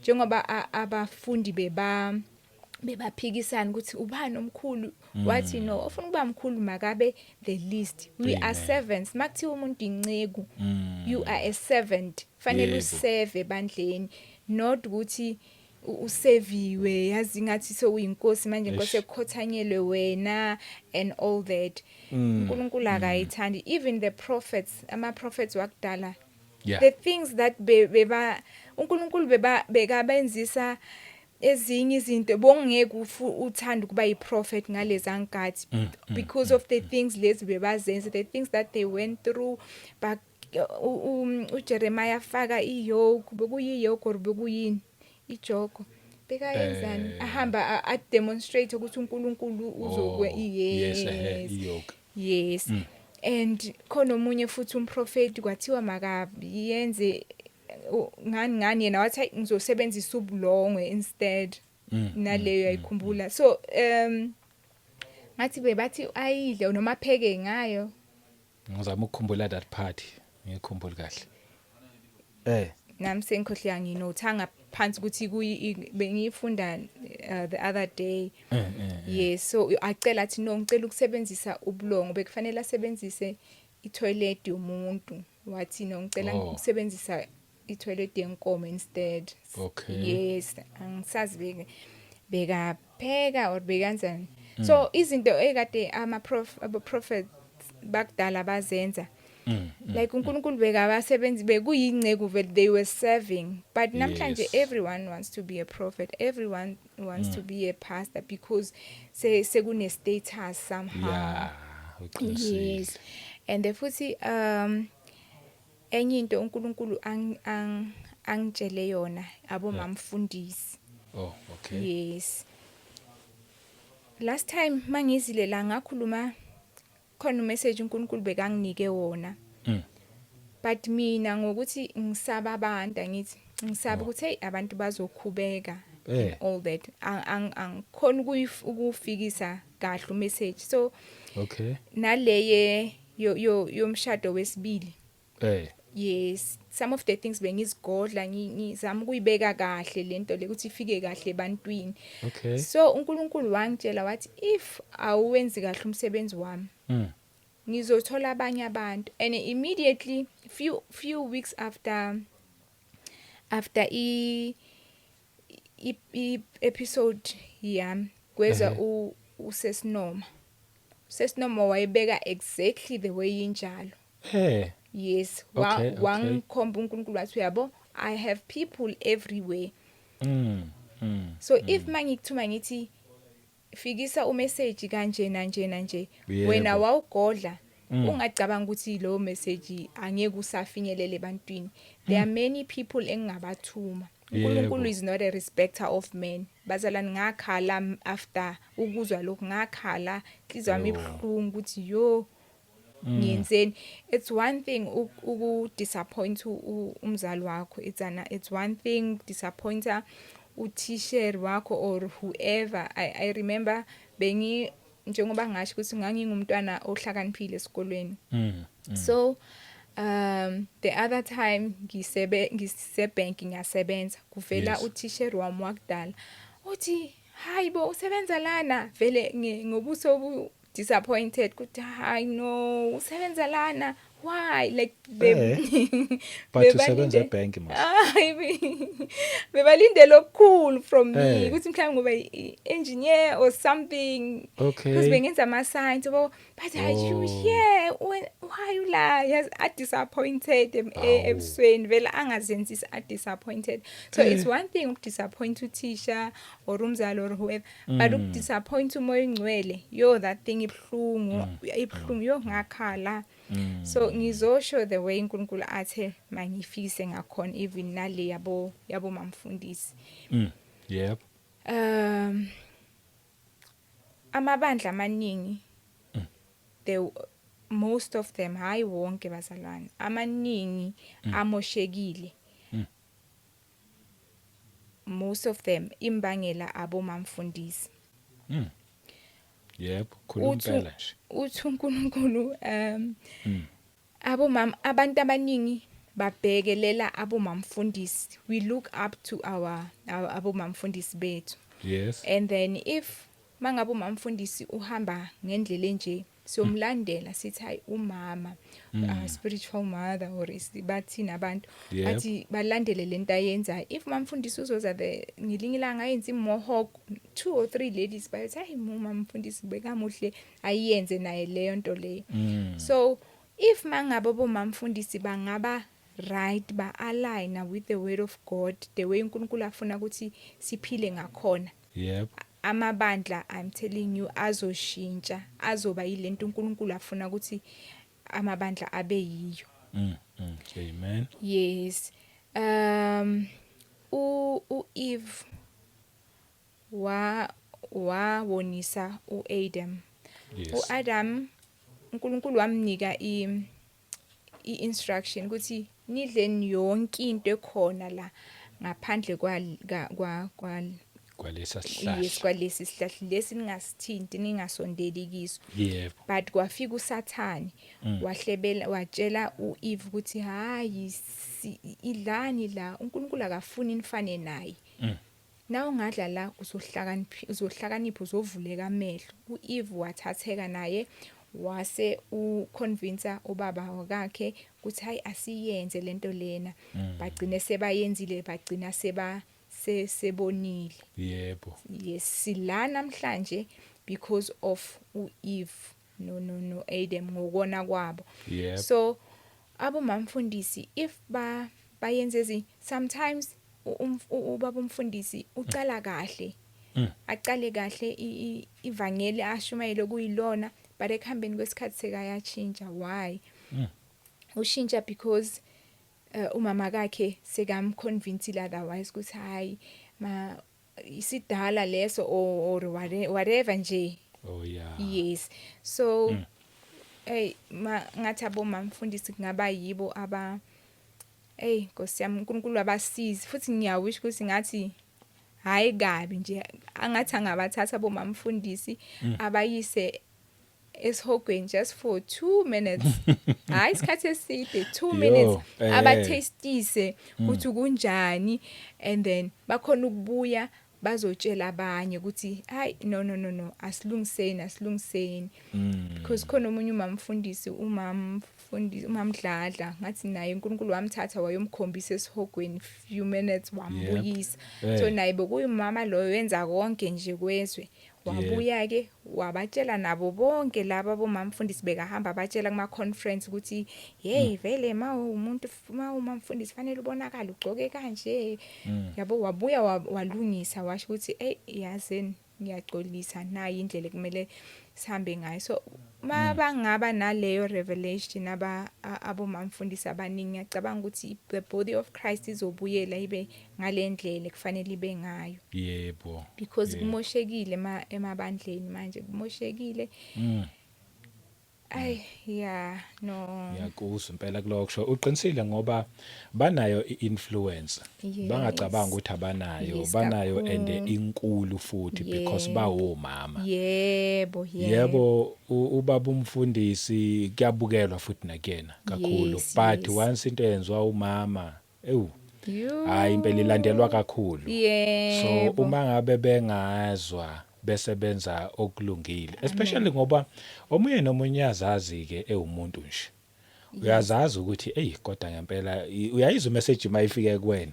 Njengoba abafundi bebaphikisana ukuthi ubani omkhulu, wathi, "No, ofuna ukuba mkhulu makabe the least." We are Amen. servants. Makuthiwa umuntu inceku, you are a servant, fanele userve ebandleni, not ukuthi useviwe, yazi, ngathi sewuyinkosi manje, inkosi ekukhothanyelwe wena and all that. UNkulunkulu akayithandi. Even the prophets, ama prophets wakudala, the things that beba uNkulunkulu beba bekabenzisa ezinye izinto, bongeke uthanda ukuba yiProphet ngaleza nkathi because of the things lezi bebazenza, the things that they went through. But uJeremiah faka iyoke, bekuyiyoke or bekuyini, ijoko, bekayenzani? Ahamba a demonstrate ukuthi uNkulunkulu uzokwe Oh, yes, ehe, iyoke. Yes, and khona omunye futhi umprofeti kwathiwa makayenze ngani ngani, yena wathi, "Hayi, ngizosebenzisa ubulongwe instead." Naleyo ayikhumbula. So ngathi bebathi ayidle noma apheke ngayo. Ngizama ukukhumbula that part, ngikhumbule kahle. Nami sengikhohlwe, nginothanga phansi ukuthi kuyi bengiyifunda the other day. Yes, so acela athi, "No, ngicela ukusebenzisa ubulongo." Bekufanele asebenzise itoilet yomuntu, wathi, "No, ngicela ukusebenzisa itoilet yenkomo instead." Yes, angisazi beke bekapheka or bekanzani. So izinto ekade ama prof abo prophets bakudala bazenza, like uNkulunkulu bekabasebenzi, bekuyinceku vele, they were serving. But namhlanje everyone wants to be a prophet, everyone wants to be a pastor because se sekune status somehow. Yeah, uqinisile. Yes, and then futhi enye into uNkulunkulu angitshele yona, abomamfundisi. Oh, okay. Yes, last time mangizile la ngakhuluma khona umessage uNkulunkulu bekanginike wona, but mina ngokuthi ngisaba abantu, angithi ngisaba ukuthi hey, abantu bazokhubeka and all that. Angikhona ukufikisa kahle umessage, so naleye yo yomshado wesibili. Yes, some of the things bengizigodla, ngizama ukuyibeka kahle lento le ukuthi ifike kahle ebantwini. So uNkulunkulu wangitshela wathi, if awuwenzi kahle umsebenzi wami, ngizothola abanye abantu. And immediately few weeks after i episode yami, kweza usesinoma wayebeka exactly the way injalo. Yes, wangikhomba uNkulunkulu, wathi, "Uyabo, I have people everywhere." So if mangikuthuma ngithi fikisa umessage kanje nanje nanje, wena wawugodla, ungacabanga ukuthi lo message angeke usafinyelela ebantwini. There are many people engingabathuma. UNkulunkulu is not a respecter of men, bazalwane. Ngakhala after ukuzwa lokhu, ngakhala, inhliziyo yami ibuhlungu ukuthi yo, ngiyenzeni? It's one thing uku disappoint umzali wakho, it's one thing disappointer uthisher wakho or whoever. I remember bengi, njengoba ngasho ukuthi ngangingumntwana ohlakaniphile esikolweni. So the other time ngisebank, ngiyasebenza, kuvela uthisher wami wakudala, uthi, "Hayi bo, usebenza lana vele?" Ngobuso obu disappointed kuthi, "Hayi no, usebenza lana, why?" Like But usebenza ebank mos. Hayi, bebalindele okukhulu from me ukuthi mhlawumbe ngoba engineer or something, because bengenza ama science yabo, but hayi, you here, why you la? Yes, a disappointed ebusweni vele, angazenzisi, a disappointed. So it's one thing ukudisappoint uthisha or umzali or whoever, but ukudisappoint uMoya oNgcwele, yo, that thing ibhlungu, ibhlungu, yo, ngakhala. So ngizosho the way uNkulunkulu athe mangifise ngakhona, even nale yabo mamfundisi. Amabandla amaningi, the Most of them, hayi wonke bazalwane, amaningi amoshekile. Most of them imbangela abomamfundisi. Yebo, khuluma impela nje. Uthi uNkulunkulu abomama, abantu abaningi babhekelela abomamfundisi. We look up to our abomamfundisi bethu. And then if mangabe umamfundisi uhamba ngendlela enje, siyomlandela, sithi hayi, umama, spiritual mother or bathini abantu, bathi balandele lento ayenzayo. If mamfundisi uzoza the ngelinye ilanga ayenze i-mohawk, two or three ladies bayothi, "Hayi, umamfundisi bekamuhle, ayenze naye leyo nto leyo." So if mangabe bomamfundisi bangaba right, ba align with the word of God, the way uNkulunkulu afuna ukuthi siphile ngakhona, amabandla, I'm telling you, azoshintsha, azoba yilento uNkulunkulu afuna ukuthi amabandla abe yiyo. Amen. Yes, u Eve wawonisa uAdam. uAdam, uNkulunkulu wamnika i i-instruction ukuthi nidleni yonke into ekhona la ngaphandle kwa kwalesa sihlahla. Yes, kwalesi sihlahla lesi ningasithinti, ningasondeli kiso. But kwafika uSathane, wahlebela, watshela uEve ukuthi, "Hayi, idlani la, uNkulunkulu akafuni nifane naye. Na ungadla la uzohlakanipha, uzohlakanipha, uzovuleka amehlo." uEve wathatheka naye, wase uconvince ubaba wakhe ukuthi, "Hayi, asiyenze lento lena." Bagcine sebayenzile, bagcina seba sebonile. Yes, sila namhlanje because of uEve no Adam ngokona kwabo. So abomamfundisi, if ba bayenze ezi, sometimes ubaba umfundisi ucala kahle, acale kahle ivangeli, ashumayele kuyilona, but ekuhambeni kwesikhathi sekayatshintsha. Why ushintsha? Because umama kakhe sekamconvince otherwise ukuthi hayi, ma isidala leso or whatever nje. Yes, so hey, ma ngathi abomamfundisi kungaba yibo aba, hey Nkosi yami, uNkulunkulu abasizi. Futhi ngiyawish ukuthi ngathi, hayi kabi nje, angathi angabathatha abomamfundisi abayise esihogweni just for 2 minutes, hayi isikhathi eside, 2 minutes, abatestise ukuthi kunjani, and then bakhona ukubuya bazotshela abanye ukuthi, "Hayi, no, no, no, no, asilungiseni, asilungiseni." Because khona omunye umamfundisi, umamfundisi umamdladla, ngathi naye uNkulunkulu wamthatha wayomkhombisa esihogweni few minutes, wambuyisa. So naye bekuyumama loyo wenza konke nje kwezwe, wabuya ke wabatshela nabo bonke laba bomamfundisi, bekahamba batshela kuma conference ukuthi, "Hey, vele ma umuntu, ma umamfundisi fanele ubonakala ugcoke kanje." Yabo, wabuya walungisa, washo ukuthi, "Hey, yazini, ngiyaxolisa, nayi indlela ekumele sihambe ngayo." So mabangaba naleyo revelation aba abomamfundisi abaningi, ngiyacabanga ukuthi the body of Christ izobuyela ibe ngalendlela ekufanele ibe ngayo. Because kumoshekile emabandleni manje, kumoshekile. Ay, yeah, no. Ngiyakuzwa impela kuloko kusho, uqinisile, ngoba banayo i-influence. Bangacabanga ukuthi abanayo, banayo and kakhulu. inkulu futhi, because bawomama. yebo yebo Yebo, ubaba umfundisi kuyabukelwa futhi nakuyena kakhulu, but once into yenziwa umama, ewu, hayi impela ilandelwa kakhulu. So uma ngabe bengazwa bese benza okulungile, especially ngoba omunye nomunye uyazazi ke ewumuntu nje, uyazazi ukuthi hey, kodwa ngempela uyayizwa message mayifike kuwena,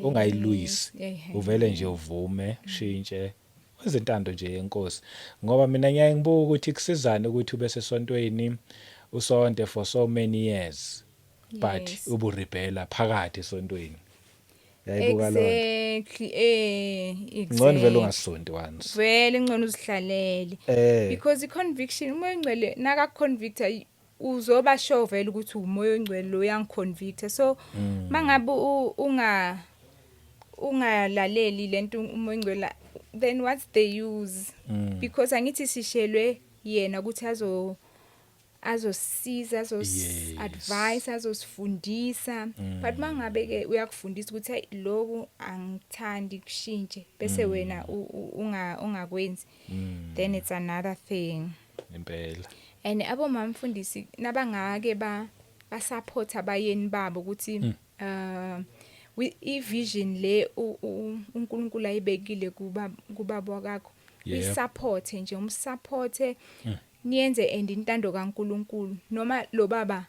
ungayilwisi, uvele nje uvume, shintshe, wenze intando nje yenkosi. Ngoba mina ngiyaye ngibuka ukuthi kusizana ukuthi ube sesontweni, usonte for so many years, but uburebela phakathi esontweni. Yayibuka lonto. Exactly. Ngcono vele ungasonti once. Vele ngcono uzihlalele. Because i-conviction, umoya ongcwele nakakuconvicta uzoba sure vele ukuthi umoya ongcwele lo uyangiconvicta. So mangabe ungalaleli lento umoya ongcwele, then what's the use? Because angithi sishelwe yena ukuthi azo Azosisiza, azos-advise, azosifundisa, but mangabe ke uyakufundisa ukuthi, "Hey, lokhu angithandi, kushintshe," bese wena ungakwenzi, then it's another thing. And abomama mfundisi nabangake ba basupport abayeni babo ukuthi i-vision le uNkulunkulu ayibekile kuba kubaba wakho, uyisupport nje, umsupport, niyenze and intando kaNkulunkulu. Noma lo baba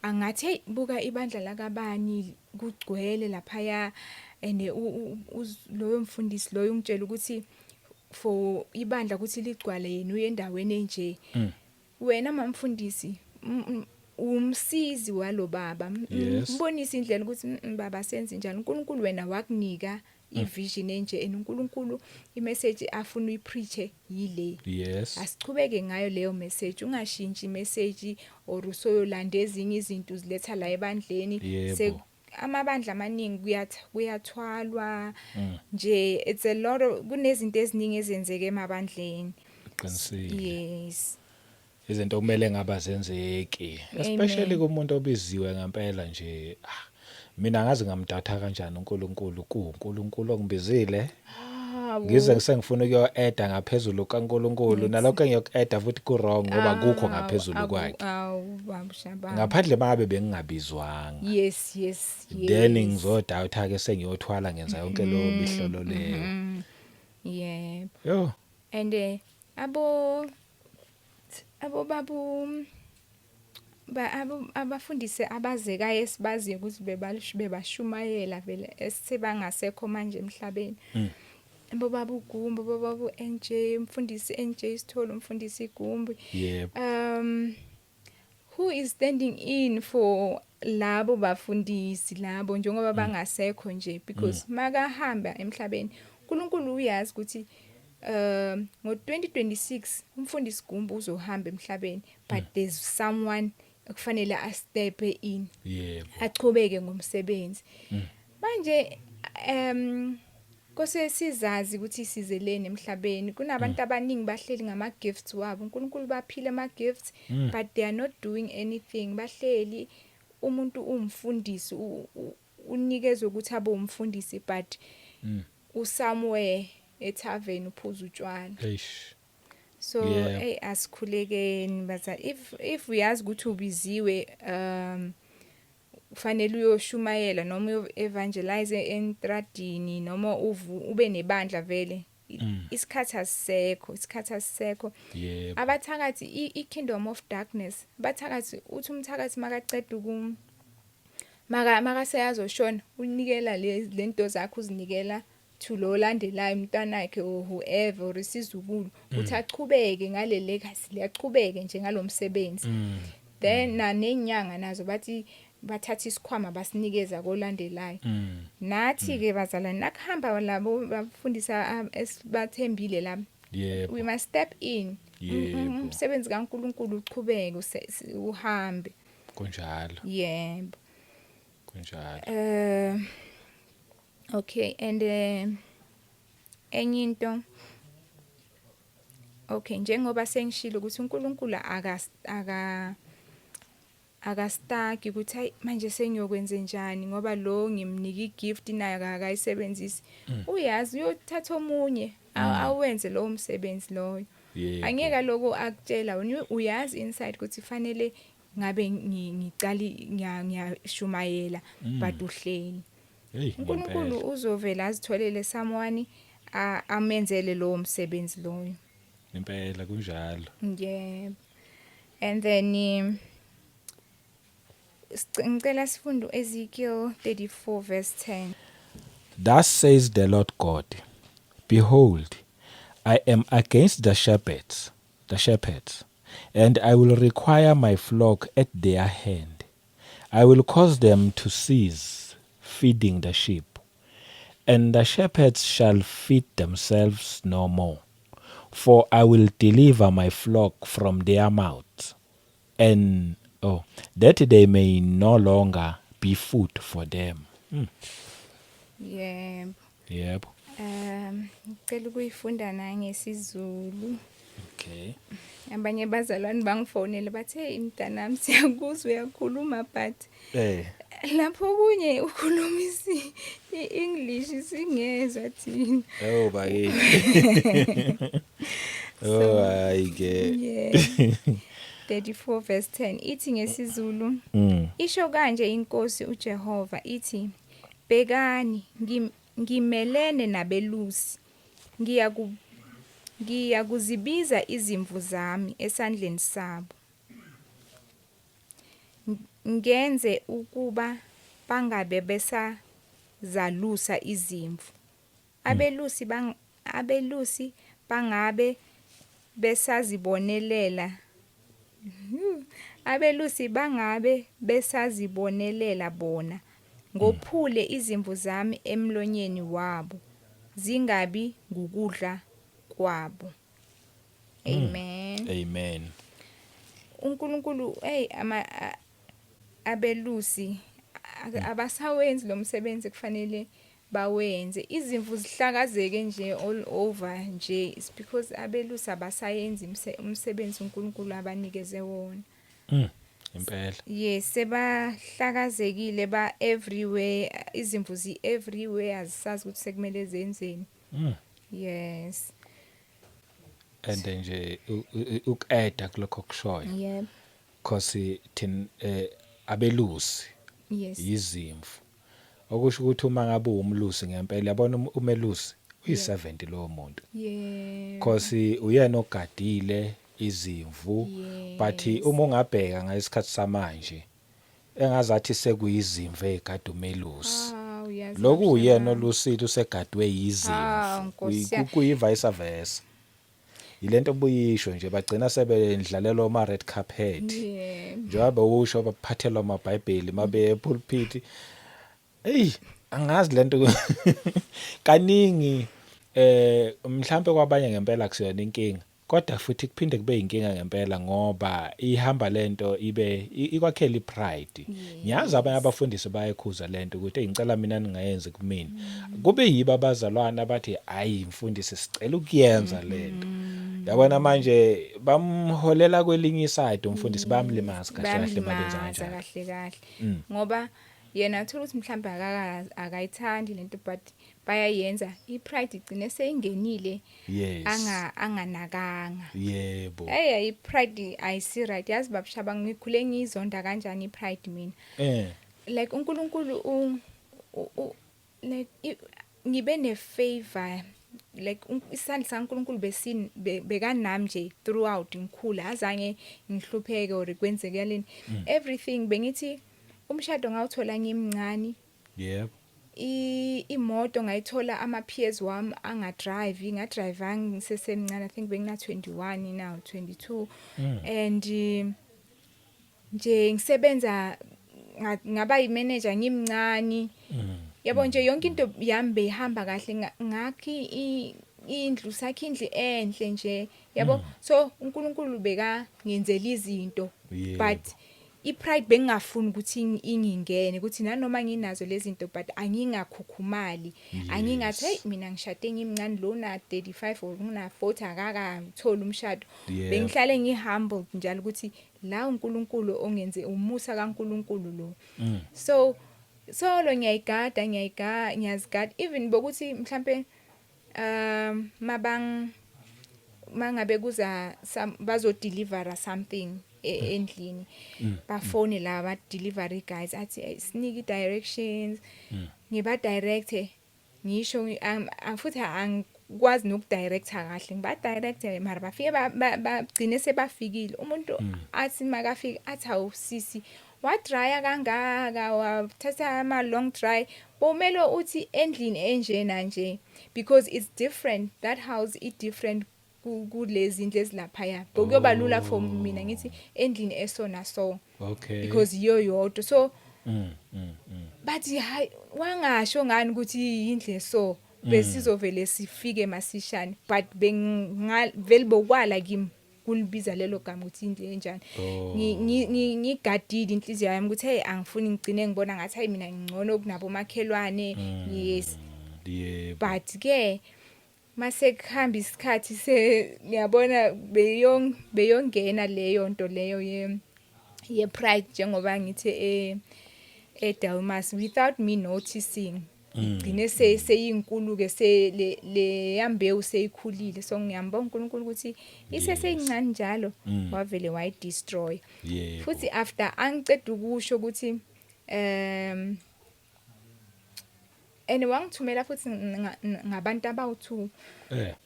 angathi, "Hey, buka ibandla lakabani, kugcwele laphaya," and loyo mfundisi loyo ungitshela ukuthi for ibandla ukuthi ligcwale yena uye endaweni enje. Wena mamfundisi umsizi walo baba, mbonise indlela ukuthi, baba, senze njani. uNkulunkulu wena wakunika ivision enje and uNkulunkulu imessage afuna uyipreach yile. Asichubeke ngayo leyo message, ungashintshi imessage or usoyolanda ezinye izinto uziletha la ebandleni. Amabandla amaningi kuyathwalwa nje. It's a lot of, kunezinto eziningi ezenzeke emabandleni. Qinisile. Yes. Izinto kumele ngaba zenzeki, especially kumuntu obiziwe ngempela nje. Ah, mina ngazi ngamdatha kanjani uNkulunkulu, kuNkulunkulu ongibizile, ngize ngisengifuna ukuyo-adda ngaphezulu kaNkulunkulu, nalokho engiyoku-adda futhi ku-wrong ngoba kukho ngaphezulu kwakhe. Awu, baba Shabana. Ngaphandle mangabe bengingabizwanga, then ngizodoubta ke, sengiyothwala, ngenza yonke leyo mihlolo leyo. Yo. And abo babu ba abo abafundisi abazekayo esibaziyo ukuthi bebashumayela vele, esebangasekho manje emhlabeni, abo baba uGumbi, abo baba uNJ, umfundisi NJ Sithole, umfundisi Gumbi, who is standing in for labo bafundisi labo njengoba bangasekho nje? Because makahamba emhlabeni, uNkulunkulu uyazi ukuthi ngo2026 umfundisi Gumbi uzohamba emhlabeni, but there's someone ekufanele a step in, achubeke ngomsebenzi. Manje kose sizazi ukuthi sizeleni emhlabeni. Kunabantu abaningi bahleli ngama gifts wabo, uNkulunkulu baphile ama gifts, but they are not doing anything, bahleli. Umuntu umfundisi, unikezwe ukuthi abe umfundisi, but usomewhere etavern uphuza utshwala. Eish. So hey, asikhulekeni baza. If uyazi ukuthi ubiziwe, kufanele uyoshumayela noma uyo evangelize entradini noma ube nebandla vele, isikhathi asisekho, isikhathi asisekho. Abathakathi, i-kingdom of darkness, abathakathi, uthi umthakathi makaceda uku maka makaseyazoshona, unikela le lento zakhe, uzinikela to lo landelayo, umntwana wakhe or whoever or isizukulu, uthi achubeke ngale legacy, liyachubeke nje ngalomsebenzi. Then na nenyanga nazo bathi bathatha isikhwama basinikeza kolandelayo. Nathi ke bazalwane, nakuhamba labo bafundisa esibathembile laba, we must step in. Umsebenzi kaNkuluNkulu uchubeke, uhambe. Kunjalo. Yebo. Kunjalo. Okay, and enye into, okay, njengoba sengishilo ukuthi uNkulunkulu akastaki ukuthi, "Hayi, manje sengiyokwenza njani ngoba lo ngimnika igift naye akayisebenzisi." Uyazi uyothatha omunye awenze lowo msebenzi loyo. Angeke lokho akutshela wena, uyazi inside ukuthi fanele ngabe ngicali ngiyashumayela, but uhleli. Hey. uNkulunkulu Ngempela. uzovela azitholele someone amenzele lowo msebenzi loyo. Impela kunjalo. Yebo, and then ngicela sifunde Ezekiel 34 verse 10. Thus says the Lord God, "Behold, I am against the shepherds, and I will require my flock at their hand. I will cause them to cease feeding the sheep, and the shepherds shall feed themselves no more. For I will deliver my flock from their mouths, and oh, that they may no longer be food for them." Yebo. Yebo. Ngicela ukuyifunda nangesiZulu. Okay. Abanye bazalwane bangifonele bathe, "Hey mntanami, siyakuzwa uyakhuluma, but lapho kunye ukhuluma i-English singezwa thina." Oh bakithi. Oh, hayi ke. Yeah. 34 verse 10 ithi ngesiZulu, "Isho kanje inkosi uJehova ithi, bhekani, ngimelene nabelusi, ngiyakuzibiza izimvu zami esandleni sabo, ngenze ukuba bangabe besazalusa izimvu, abelusi bangabe besazibonelela abelusi bangabe besazibonelela bona, ngophule izimvu zami emlonyeni wabo, zingabi ngukudla kwabo." Amen. Amen. uNkulunkulu, hey, ama abelusi abasawenzi lo msebenzi kufanele bawenze. Izimvu zihlakazeke nje all over nje, it's because abelusi abasayenzi umsebenzi uNkulunkulu abanikeze wona. Impela. Yes, sebahlakazekile, ba everywhere, izimvu zi everywhere, azisazi ukuthi sekumele zenzeni. Yes. And nje uku-adda kulokho kushoyo. Cause thina abelusi izimvu. Okusho ukuthi uma ngabe umlusi ngempela, yabona, umelusi uyi-servant lowo muntu. Cause uyena ogadile izimvu, but uma ungabheka ngesikhathi samanje, engazathi sekuyizimvu ezigada umelusi. Ah, uyazi. Lokhu uyena olusile usegadwe yizimvu. Ah, Nkosi yami. Kuyi vice versa. Yilento obuyisho nje, bagcina sebendlalelwa ama red carpet. Njengoba usho, baphathelwa amaBhayibheli mabe epulpit. Ey, angazi lento kaningi, mhlambe kwabanye ngempela kusiyona inkinga, kodwa futhi kuphinde kube inkinga ngempela, ngoba ihamba lento ibe ikwakhela ipride. Ngiyazi abanye abafundisi bayekhuza lento ukuthi, "Hey, ngicela mina ningayenzi kumina." Kube yibo abazalwana abathi, "Hayi mfundisi, sicela ukuyenza lento." Yabona, manje bamholela kwelinye iside umfundisi, bayamlimaza kahle kahle mabenza Bayamlimaza kanjalo. Kahle kahle, ngoba yena athola ukuthi mhlawumbe akayithandi lento, but bayayenza, ipride igcine seyingenile anganakanga. Hey, ipride ayisi right, yazi babushaba, ngikhule ngiyizonda kanjani ipride mina. Like uNkulunkulu like ngibe ne favor, like isandla saNkulunkulu bekanami nje throughout ngikhula, azange ngihlupheke or kwenzekaleni. Everything, bengithi umshado ngawuthola ngimncane. Imoto ngayithola ama peers wami angadrive, ngadrive ngisesemncane, I think bengina 21 now, 22, and nje ngisebenza, ngaba yimanager ngimncane. Yabo nje, yonke into yami beyihamba kahle, ngakhi indlu, sakhe indlu enhle nje, yabo. So uNkulunkulu beka ngenzela izinto, but ipride bengingafuni ukuthi ingingene, ukuthi nanoma nginazo lezi zinto, but angingakhukhumali, angingathi, "Hey, mina ngishade ngimncane, lo na 35 or ngina 40 akakatholi umshado." Bengihlale ngihumble njalo ukuthi la uNkulunkulu ongenze, umusa kaNkulunkulu lo. So solo ngiyayigada, ngiyazigada, even bokuthi mhlambe mabang mangabe kuza bazo deliver something endlini, bafone la ba delivery guys, athi, "Hey, sinike directions." Ngiba direct, ngisho futhi angikwazi nokudirecta kahle, ngiba direct, mara bafike bagcine sebafikile. Umuntu athi makafika athi, "Hawu sisi, wadraya kangaka, wathatha ama long dry, bomele uthi endlini enjena nje, because it's different, that house is different kulezi indlu ezilaphaya." Bokuyoba lula for mina ngithi endlini esona so because iyo yodwa, so bathi, "Hayi, wangasho ngani ukuthi indle so besizovele sifike masishane?" But bengavele bokwala kimi kulibiza lelo gama ukuthi indlu enjani. Ngigadile inhliziyo yami ukuthi, hey, angifuni ngigcine ngibona ngathi, hayi, mina ngingcono kunabo makhelwane, yes. But ke Mase kuhamba isikhathi se ngiyabona beyongena leyo nto leyo ye pride, njengoba ngithi eDelmas, without me noticing, igcine seyinkulu ke, se le yambewu seyikhulile. So ngiyambonga uNkulunkulu ukuthi iseseyincane njalo wavele wayidestroy. Futhi after angiceda ukusho ukuthi and wangithumela futhi ngabantu abawu2.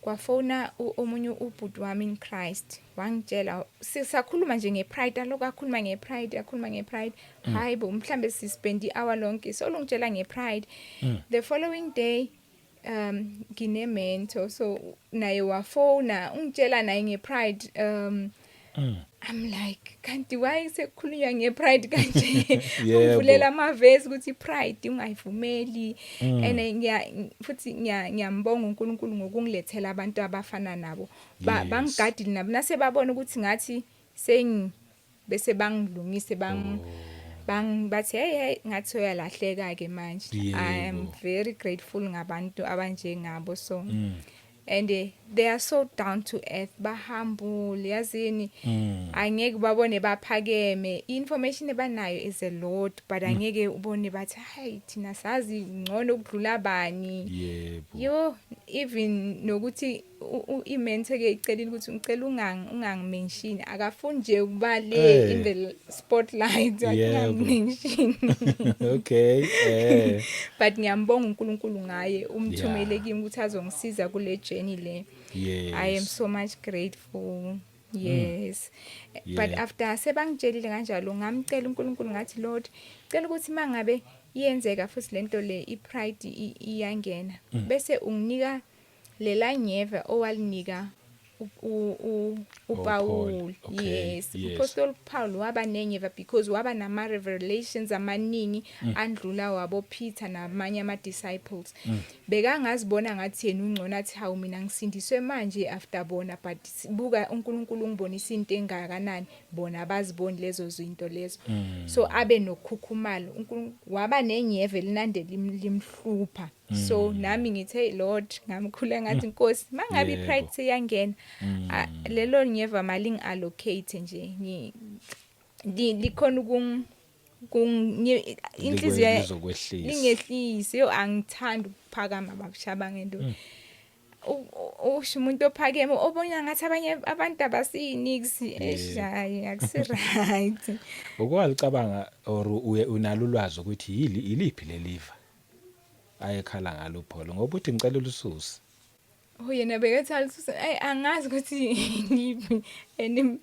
Kwafona omunye ubhuti wami in Christ, wangitshela, sisakhuluma nje ngepride, aloku akhuluma ngepride, akhuluma ngepride. Hayi bo, mhlambe sispend ihour lonke so lungitshela ngepride. The following day ngine mentor, so naye wafona ungitshela naye ngepride. I'm like, kanti why sekukhulunywa ngepride kanje? Ungivulela amavesi ukuthi pride ungayivumeli. And ngiya futhi ngiyambonga uNkulunkulu ngokungilethela abantu abafana nabo. Bangigadile nabo nase babona ukuthi ngathi sengi bese bangilungise, bang bathi, "Hey, hey, ngathi uyalahleka ke manje." I am very grateful ngabantu abanjengabo. So and they are so down to earth, bahumble, yazini. Angeke babone baphakeme, information ebanayo is a lot, but angeke ubone bathi, "Hayi, thina sazi ngcono ukudlula bani." Yo, even nokuthi i-mentor ke icelile ukuthi ngicela ungangimention, akafuni nje ukuba le in the spotlight, wathi ungangimention. But ngiyambonga uNkulunkulu ngaye, umthumele kimi ukuthi azongisiza kule journey le. I am so much grateful, yes. But after sebangitshelile kanjalo, ngamcela uNkulunkulu, ngathi, "Lord, cela ukuthi mangabe iyenzeka futhi lento le, ipride iyangena, bese unginika lela nyeva owalinika uPaul." Yes. Apostle Paul waba nenyeva because waba nama revelations amaningi andlula wabo Peter namanye ama disciples. Bekangazibona ngathi yena ungcono, athi, "Hawu, mina ngisindiswe manje after bona, but buka uNkulunkulu ungibonisa into engakanani, bona abaziboni lezo zinto lezo." So abe nokukhukhumalo, uNkulunkulu waba nenyeve linande limhlupha. So nami ngithe, "Hey Lord," ngamkhula ngathi, "Nkosi, mangabe ipride seyangena, lelo nyeva malingi allocate nje, likhona inhliziyo Lizokwehlisa. Lingehlisi." Yo, angithandi ukuphakama, babushaba ngento. Usho umuntu ophakeme obona ngathi abanye abantu abasiyinix, eshayi akusi right. Ukwalicabanga or uye unalo ulwazi ukuthi yili iliphi leliva ayekhala ngalo uPaul, ngoba uthi ngicela ulisuse? Oh, yena bekathi alisuse. Ayi, angazi ukuthi iliphi and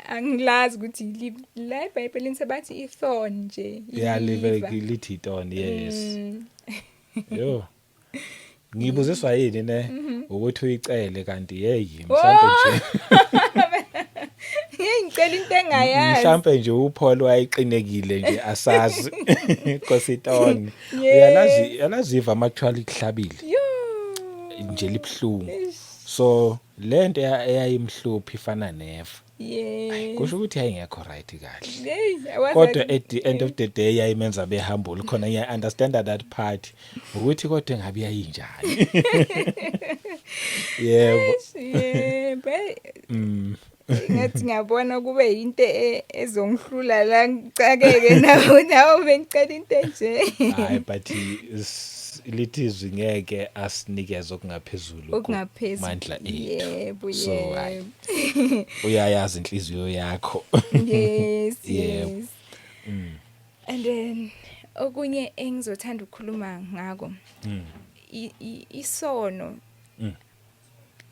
angilazi ukuthi iliphi la eBhayibhelini, sebathi i-thorn nje. Yeah, live. Iliva. Lithi thorn, yes. Yo, ngibuziswa yini ne ukuthi uyicele kanti hey, mhlambe nje Hey, ngicela into engayazi. Mhlambe nje uPaul wayeqinekile nje, asazi, Nkosi, thorn. Uyalazi, uyalaziva ama actually kuhlabile Yo. nje, libhlungu. So lento eyayimhluphi ifana neva. Kusho ukuthi yayingekho right kahle. Hey, Kodwa at the end of the day yayimenza behumble khona, ngiya understand that part ukuthi kodwa engabe yayinjani, yebo. Yebo. Ngathi ngiyabona kube into ezongihlula la, ngicakeke nawo nawo bengicela into enje. Hayi, but lithi izwi ngeke asinikeze okungaphezulu Okungaphezulu. mandla ethu. So hayi, uyayazi inhliziyo yakho. Yebo. Yes. And then okunye engizothanda ukukhuluma ngako, isono.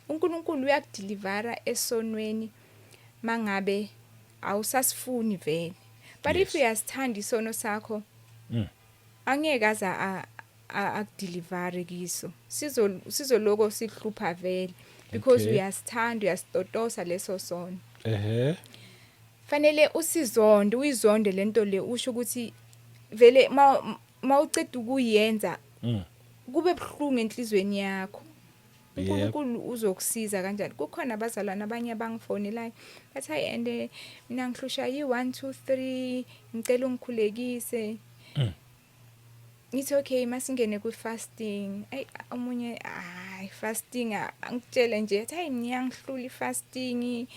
uNkulunkulu uyakudelivera esonweni mangabe awusasifuni vele. But if uyasithanda isono sakho, angeke aza akudelivere kiso. Sizoloko sihlupha vele because uyasithanda, uyasitotosa leso sono. Fanele usizonde, uyizonde lento le, usho ukuthi vele mawuceda ukuyenza kube buhlungu enhlizweni yakho. UNkulunkulu uzokusiza kanjani? Kukhona abazalwane abanye abangifonelayo bathi, "Hayi, and mina ngihlushwa yi 1 2 3, ngicela ungikhulekise." Ngithi okay, masingene kwi fasting. Ay, omunye, hayi, fasting, angitshele nje, athi hayi, ngiyangihlula ifasting.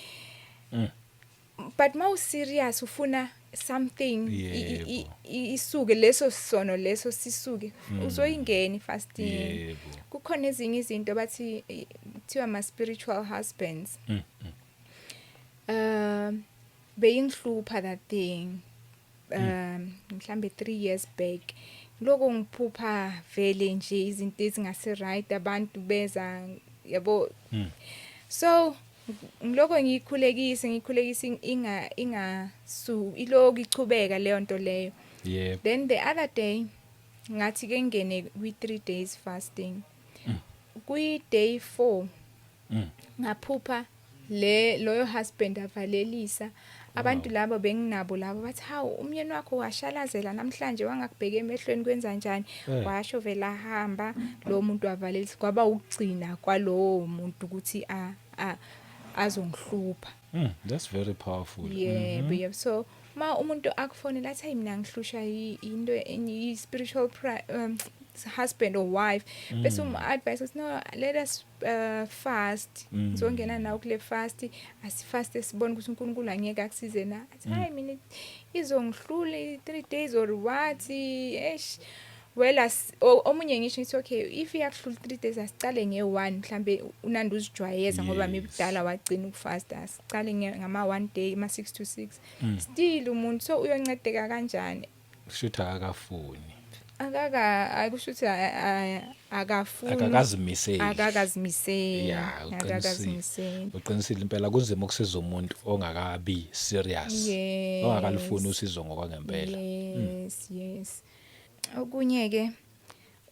But mawu serious ufuna something isuke leso sono leso sisuke, uzoyingena ifasting. Kukhona ezinye izinto bathi kuthiwa ama spiritual husbands. Beyingihlupha that thing mhlambe 3 years back. Lokho ngiphupha vele nje izinto ezingase right, abantu beza, yabo. So ngiloko ngiyikhulekise, ngiyikhulekisa, inga ingasu iloko ichubeka leyo nto leyo. Then the other day ngathi ke ngene kwi 3 days fasting. Kwi day 4 ngaphupha le loyo husband avalelisa abantu labo benginabo labo, bathi, "Hawu, umyeni wakho washalazela namhlanje, wangakubheka emehlweni, kwenza njani?" Washo vela hamba lo muntu wavalelisa, kwaba ukugcina kwalowo muntu ukuthi a azongihlupha. That's very powerful. Yebo, yebo. So ma umuntu akufonela athi, "Hayi, mina ngihlushwa into enye, spiritual husband or wife," bese um advice uthi, "No, let us fast. Ngizongena nawe kule fast, asifast, sibone ukuthi uNkulunkulu angeke akusize na." Athi, "Hayi, mina izongihlula 3 days or what." Eish, well, as omunye ngisho ngithi, "Okay, if iyakuhlula 3 days, asicale nge1, mhlambe unandi uzijwayeza ngoba maybe kudala wagcina ukufasta, asicale ngama 1 day, ma 6 to 6." Still umuntu so uyoncedeka kanjani? Kushuthi akafuni. Akaka, akusho ukuthi akafuni. Akakazimiseli. Akakazimiseli. Yeah, uqinisile. Akakazimiseli. Uqinisile impela, kunzima ukusiza umuntu ongakabi serious, ongakalifuni usizo ngokwangempela. Yes, okunye ke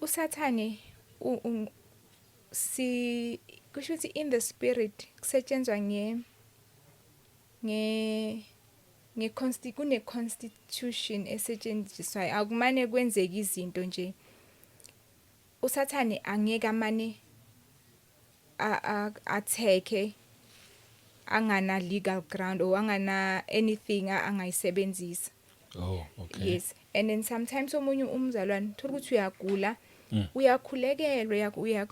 usathane si kusho ukuthi in the spirit kusetshenzwa nge kune constitution esetshenziswayo, akumane kwenzeka izinto nje. Usathane angeke amane atheke angana legal ground or angana anything angayisebenzisa. Oh, okay. Yes, and then sometimes omunye umzalwane thola ukuthi uyagula, uyakhulekelwa, uya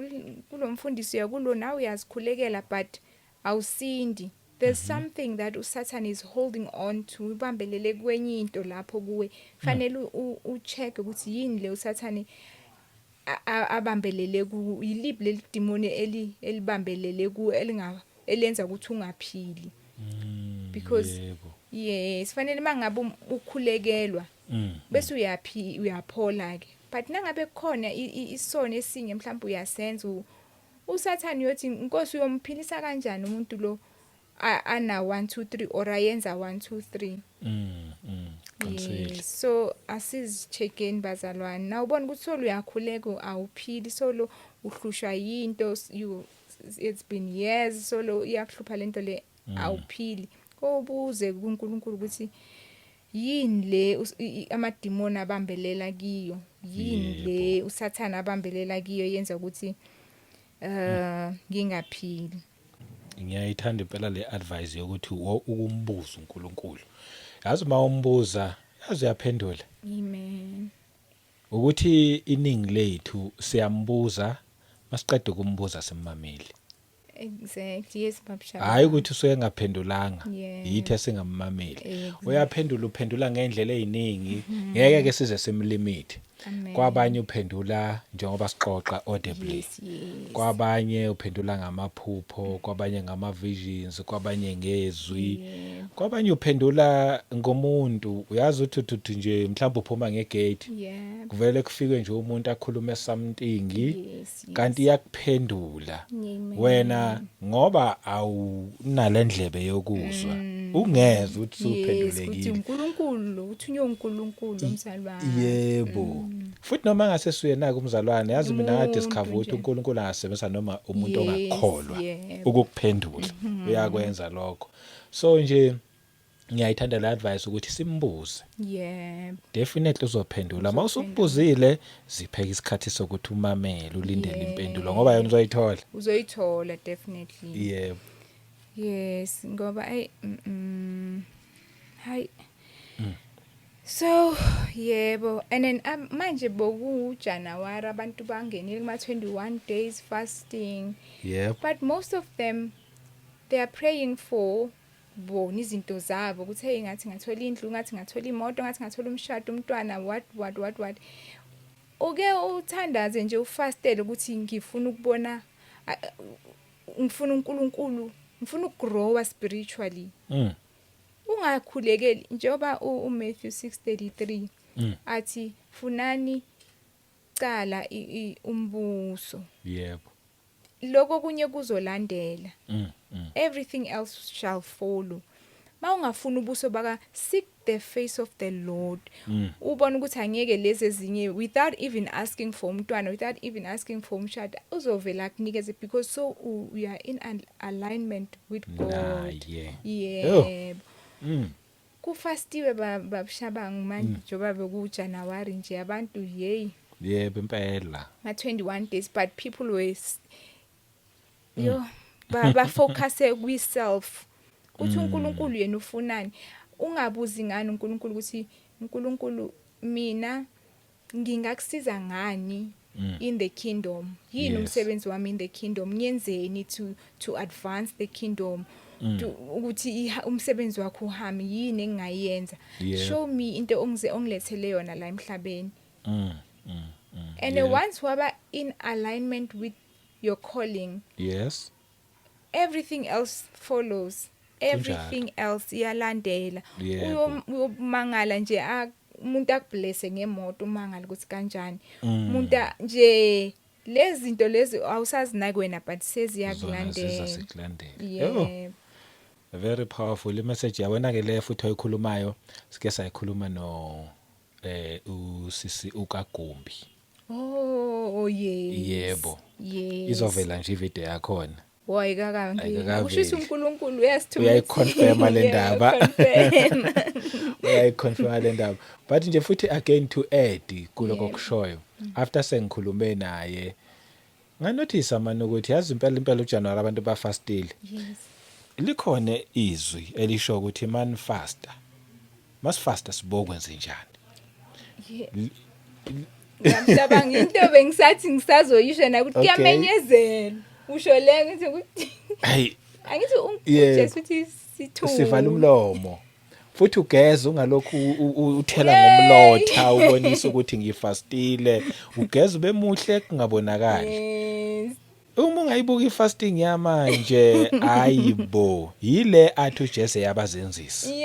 kulomfundisi, uya kulo, nawe uyazikhulekela, but awusindi. There's something that uSatan is holding on to, ubambelele kwenye into lapho kuwe. Fanele ucheck ukuthi yini le uSathane abambelele ku, yiliphi leli demoni elibambelele ku, elinga elenza ukuthi ungaphili. Because yes, fanele mangabe ukhulekelwa bese uyaphi uyaphola ke, but nangabe kukhona isono esinye mhlawumbe uyasenza, uSathane uyothi, "Inkosi, uyomphilisa kanjani umuntu lo ana 1 2 3 or ayenza 1 2 3?" Qinisile. Yes, so asizicheckeni bazalwane. Na ubona ukuthi solo uyakhuleka awuphili, solo uhlushwa yinto, you it's been years solo iyakuhlupha lento le, awuphili, kobuze kuNkulunkulu ukuthi yini le amadimoni abambelela kiyo, yini le uSathana abambelela kiyo yenza ukuthi ngingaphili. Ngiyayithanda impela le advice yokuthi ukumbuza uNkulunkulu. Yazi, uma umbuza, yazi uyaphendula. Amen. Ukuthi iningi lethu siyambuza, masiqeda ukumbuza simmameli. Exactly, yes, babsha. Hayi ukuthi usuke engaphendulanga, yithi esingammameli. Uyaphendula, uphendula ngendlela eziningi, ngeke ke size simlimit. Amen. Kwabanye uphendula njengoba sixoxa audibly. Kwabanye uphendula ngamaphupho, kwabanye ngama visions, kwabanye ngezwi. Kwabanye uphendula ngomuntu, uyazi uthi uthi nje mhlawumbe uphuma ngegate, kuvele kufike nje umuntu akhulume something, kanti iyakuphendula. Amen. Wena ngoba awunalendlebe yokuzwa, ungezwe ukuthi Yes, ukuthi usuphendulekile. uNkulunkulu lo, uthunywe uNkulunkulu umzalwane. Yebo, futhi noma ngase suyena umzalwane, yazi mina Umuntu ngadiscover ukuthi nje. uNkulunkulu angasebenzisa noma umuntu ongakholwa ukukuphendula, uyakwenza lokho. So nje ngiyayithanda le advice ukuthi simbuze. Definitely uzophendula. Uma usumbuzile, zipheke isikhathi sokuthi umamele, ulindele impendulo, ngoba yona uzoyithola. Uzoyithola definitely. Yebo. Yes, ngoba ay hayi. So yebo, and then manje boku January abantu bangenile kuma 21 days fasting. But most of them, they are praying for bona izinto zabo, ukuthi hey, ngathi ngathola indlu, ngathi ngathola imoto, ngathi ngathola umshado, umntwana, what what what what. Uke uthandaze nje, ufastele ukuthi ngifuna ukubona, ngifuna uNkulunkulu, ngifuna ukugrowa spiritually. Ungakhulekeli njengoba uMatthew 6:33 athi funani cala umbuso, lokho kunye kuzolandela. Everything else shall follow mawungafuna ubuso baka, seek the face of the Lord. Ubona ukuthi angeke lezi ezinye, without even asking for umntwana, without even asking for umshado, uzovela akunikeze because so we are in an alignment with God. Naye. Yebo. Kufastiwe, babushabangu, manje njengoba bekuJanuary nje, abantu, hey. Yebo, impela. Ma 21 days, but people were yo ba focus kwi self, kuthi uNkulunkulu yena ufunani. Ungabuzi ngani uNkulunkulu ukuthi uNkulunkulu mina ngingakusiza ngani in the kingdom, yini umsebenzi wami in the kingdom, ngiyenzeni to advance the kingdom, ukuthi umsebenzi wakho uhambe, yini engingayenza? Show me into ongize ongilethele yona la emhlabeni. And once waba in alignment with your calling, everything else follows, everything else iyalandela. Uyomangala nje, umuntu akublesse ngemoto, umangala ukuthi kanjani. Umuntu nje, lezi zinto lezi awusazinaki wena, but Zona seziyakulandela. Zizasikulandela. Yebo. Yebo. Very powerful imessage yabona ke le futhi oyikhulumayo, sike sayikhuluma no usisi uKagumbi. Oh yes. Yebo. Yes. Izovela nje ivideo yakhona. Wayikaka. Ayikakaveli. Ushisa uNkulunkulu uyasithuma. Uyayiconfirma le ndaba. Uyayiconfirma le ndaba. But nje futhi again, to add kuloko kushoyo, after sengikhulume naye, nganothisa manje ukuthi yazi impela impela uJanuary abantu bafastile. Likhona izwi elisho ukuthi man faster, masifasta sibokwenze njani? Ngiyamcabanga into bengisathi ngisazoyisho na ukuthi kuyamenyezela. Usho le ngithi ukuthi Hayi. angithi uJesu uthi sithu Sivala umlomo futhi ugeza, ungalokhu uthela ngomlotha ubonisa ukuthi ngifastile. Ugeza bemuhle kungabonakali. Uma ungayibuka ifasting yamanje, ayibo, yile athi uJesu yabazenzisi.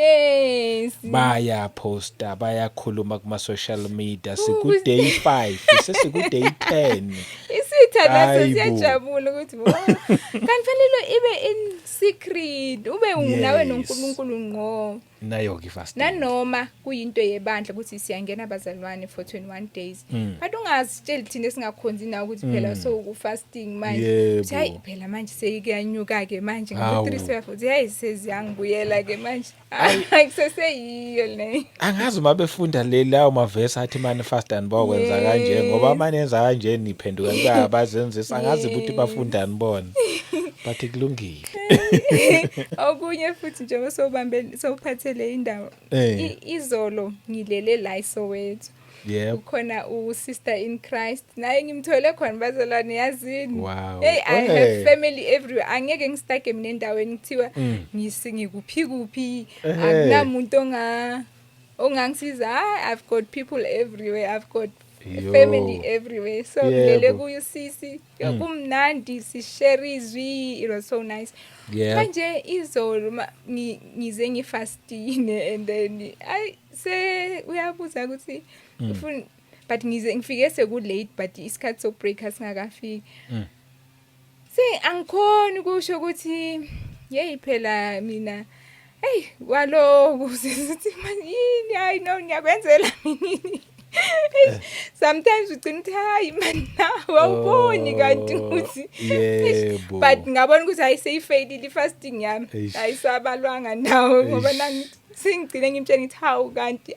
Baya posta, bayakhuluma kuma social media, siku day 5, sesiku day 10. Isitha naso Hayibo. siyajabula ukuthi oh, kanti fanele ibe in secret, ube nawe noNkulunkulu ngqo. Nayo ke ifasting. Nanoma kuyinto yebandla ukuthi siyangena abazalwane for 21 days, but ungazitsheli thina esingakhonzi nawe ukuthi phela so ku fasting manje. Uthi, hayi phela manje seyikuyanyuka ke manje ngabo Hawu. 3 futhi, hey, seziyangibuyela ke manje, akuseseyiyo le. Angazi uma befunda le lawo mavesi athi mani fast and bokwenza kanje, ngoba manje yenza kanje niphenduka niba abazenzisi. Angazi ukuthi bafundani bona, but kulungile. Okunye futhi, njengoba sobambe sowuphathele indawo, izolo ngilele la eSoweto, kukhona usister in Christ naye ngimthole khona, bazalwane, yazini. Hey, I have family everywhere. Angeke ngistucke mina endaweni kuthiwa ngikuphi kuphi, akunamuntu ongangisiza. Hayi, I've got people everywhere, I've got Yo. family everywhere. So ngilele kuyo sisi, kumnandi, sishare izwi, it was so nice. Manje izolo ngize ngifastine and then ay se uyabuza ukuthi ufuna, but ngize ngifike seku late, but isikhathi so break asingakafiki. Se angikhoni ukusho ukuthi hey phela mina, hey, kwaloku sithi manje yini, hayi no, ngiyakwenzela mina. Sometimes ugcina uthi hayi man, nawe awuboni kanti ukuthi but ngabona ukuthi hayi, seyifeyilile ifasting yami. Ayisabalwanga nawe ngoba Eish. nangithi Sengigcine ngimtshela ngithi, "Hawu, kanti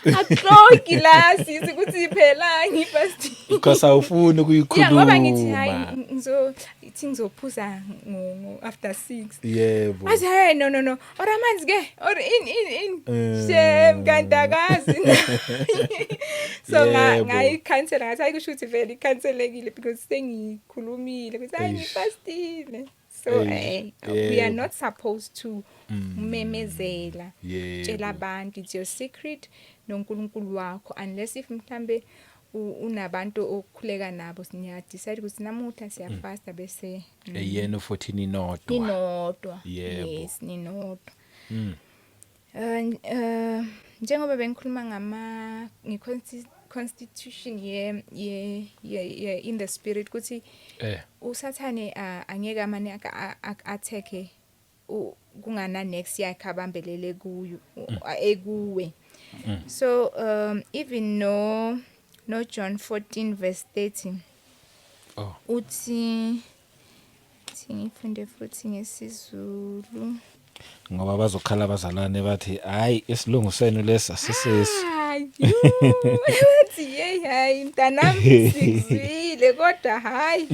akuxoki la sisi ukuthi phela ngifastile." Because awufuni Yeah, ngoba ngithi hayi, ukuyikhuluma. Ngizo ithi ngizophuza ngo after 6. Athi, "Hey, no, no, no, or amanzi ke or in in in." Shem, kanti akazi. So ngayikhansela, ngathi hayi, kusho ukuthi vele ikhanselekile because sengikhulumile ukuthi hayi, ngifastile. So we are not supposed to memezela, tshela abantu. It's your secret noNkulunkulu wakho, unless if mhlambe unabantu okukhuleka nabo, siya decide ukuthi namuhla siyafasta bese Eyena futhi ninodwa. Ninodwa. Yes, ninodwa. Njengoba bengikhuluma ngama nge-constitution ye in the spirit ukuthi usathane angeke amane attack kungana next yakhe abambelele kuyo ekuwe. So even no John 14 verse 30 uthi, thi ngifunde futhi ngesiZulu. Ngoba bazokhala abazalwane bathi, "Hayi, isilungu senu lesi asisesi." Hayi, bathi, "Hey, hayi mntanami, sikuzwile kodwa hayi,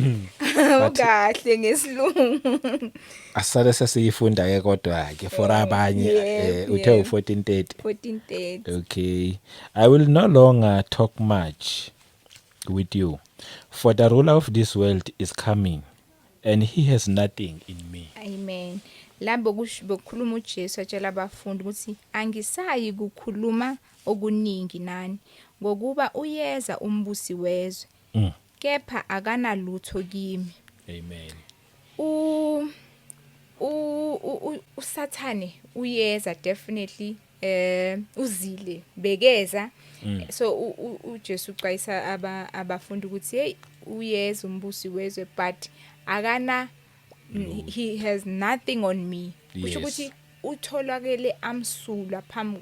ukahle ngesilungu." Asale sesiyifunda ke kodwa ke for abanye. Uthe u1430? 1430. Okay. "I will no longer talk much with you, for the ruler of this world is coming, and he has nothing in me." Amen. Labo bokukhuluma uJesu atshela abafundi ukuthi angisayi kukhuluma okuningi nani, ngokuba uyeza umbusi wezwe, kepha akanalutho kimi. Amen. U u uSathane uyeza definitely, uzile bekeza. So uJesu uxwayisa abafundi ukuthi hey, uyeza umbusi wezwe, but akana, he has nothing on me. Kusho ukuthi utholakele amsulwa phambi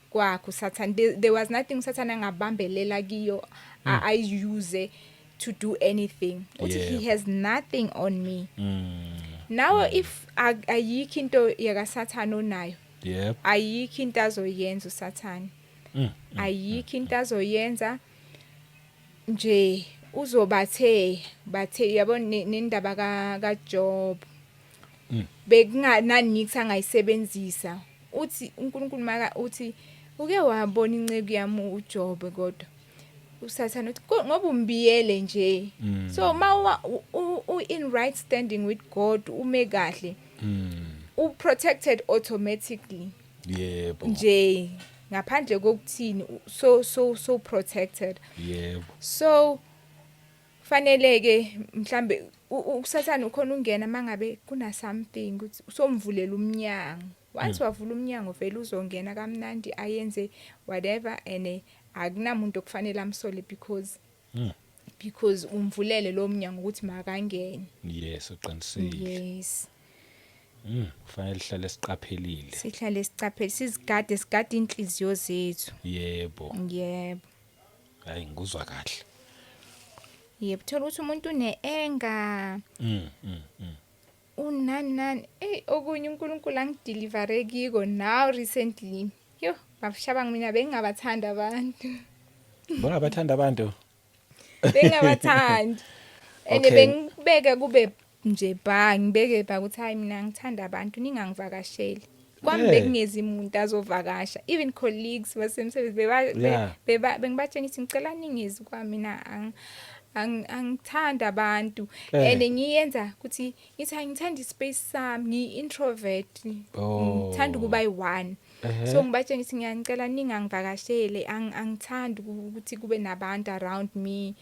kwakho uSathane. There was nothing uSathane angabambelela kiyo, ayuse to do anything. Uthi he has nothing on me. Now if ayikho into yakaSathane onayo, ayikho into azoyenza uSathane. Ayikho into azoyenza nje, uzobathe bathe yabona nendaba ka Job, bekungananix angayisebenzisa. Uthi uNkulunkulu maka uthi uke wabona inceku yami uJob, kodwa uSathane uthi, "Ngoba umbiyele nje." So ma u in right standing with God, ume kahle, u protected automatically nje ngaphandle kokuthini, so protected. So fanele ke mhlambe uSathane ukhona ungena mangabe kuna something ukuthi usomvulela umnyango. Once wavula umnyango, vele uzongena kamnandi, ayenze whatever, and akunamuntu okufanele amsole because umvulele lo mnyango ukuthi makangene. Yes, uqinisile. Yes. Kufanele sihlale siqaphelile. Sihlale sicaphele, sizigade, sigade inhliziyo zethu. Yebo. Hayi, ngikuzwa kahle. Yebo, thola ukuthi umuntu une-anger, unani nani. Ey, okunye uNkulunkulu angidelivere kiko now recently, yo bashaba, mina bengingabathanda abantu. Bona bathanda abantu. Bengingabathandi and bengibeka kube nje ba ngibeke ba ukuthi hayi, mina ngithanda abantu, ningangivakasheli kwami. Bekungezi umuntu azovakasha, even colleagues basemsebenzi beba beba bengibatshela ngithi ngicela ningezi kwami, mina angithanda abantu. And ngiyenza ukuthi ngithi angithanda ispace sami, ngiyi-introvert, ngithanda ukuba yi-one. So ngibatshela ngithi ngiyanicela ningangivakashele, angithandi ukuthi kube nabantu around me.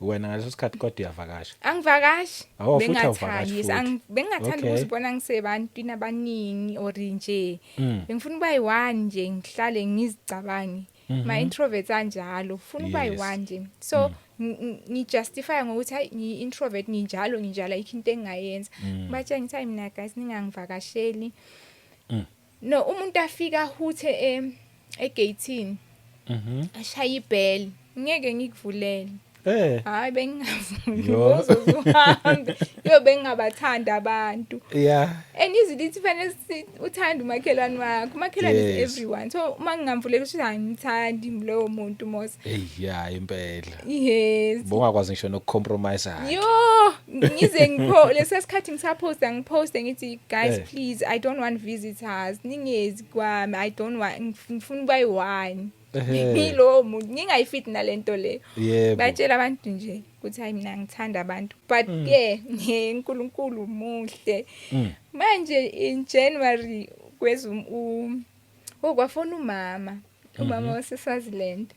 Wena ngaleso sikhathi kodwa uyavakasha. Angivakashi. Awu, futhi awuvakashi Bengingathandi, yes, futhi. Bengingathandi ukuzibona ngisebantwini abaningi or nje. Bengifuna ukuba yi-one nje, ngihlale ngizicabange. Ma introverts anjalo, ufuna ukuba yi-one nje. So ngijustify ngokuthi hayi, ngiyi-introvert, nginjalo nginjalo, ayikho into engingayenza. Batshela ngithi hayi, mina guys, ningangivakasheli. No, umuntu afika ahuthe egeyithini, ashaya ibell, ngeke ngikuvulele. Hayi, bengingavumi. Yo. Uzozuhambe yo, bengingabathanda abantu. And izwi lithi fanele uthande umakhelwane wakho. Umakhelwane is everyone, so uma ngingamvulela ukuthi angimthandi lowo muntu mos. Hey, yeah, impela. Yes. Bongakwazi ngisho nokucompromise. Yo, ngize ngipho lesa sikhathi ngisaphosta, ngiphoste ngithi, "Guys, please, I don't want visitors, ningezi kwami, I don't want, ngifuna ukuba yi-one." Ngilowo muntu, ngingayifiti nalento le. Batshela abantu nje ukuthi hayi, mina ngithanda abantu, but ke uNkulunkulu muhle. Manje in January kweza oh, kwafona umama waseSwaziland.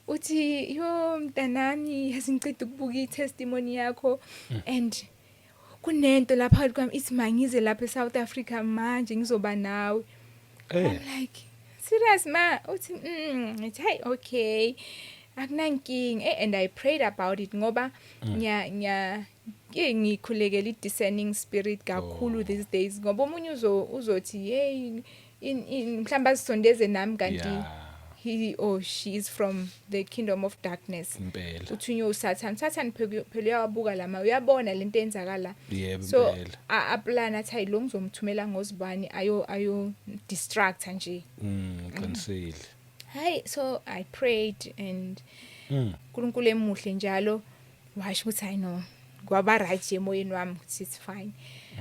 Uthi, "Yo mntanami, yazi ngiceda ukubuka i-testimony yakho and kunento lapha phakathi kwami ithi mangize lapha eSouth Africa manje, ngizoba nawe." I'm like, "Serious, ma?" Uthi ngithi, "Hey, okay, akunankinga." And I prayed about it ngoba nya ke ngikhulekela i-discerning spirit kakhulu these days, ngoba omunye uzothi, "Hey, in mhlawumbe azisondeze nami," kanti he or she is from the kingdom of darkness. Uthunywe uSathane. Usathane phela uyawabuka lama, uyabona lento eyenzakala. So aplan athi, "Hayi, lo ngizomthumela ngozibani ayo distract nje." Qinisile. Hayi, so I prayed and uNkulunkulu emuhle njalo, washo ukuthi hayi no, kwaba right emoyeni wami ukuthi it's fine.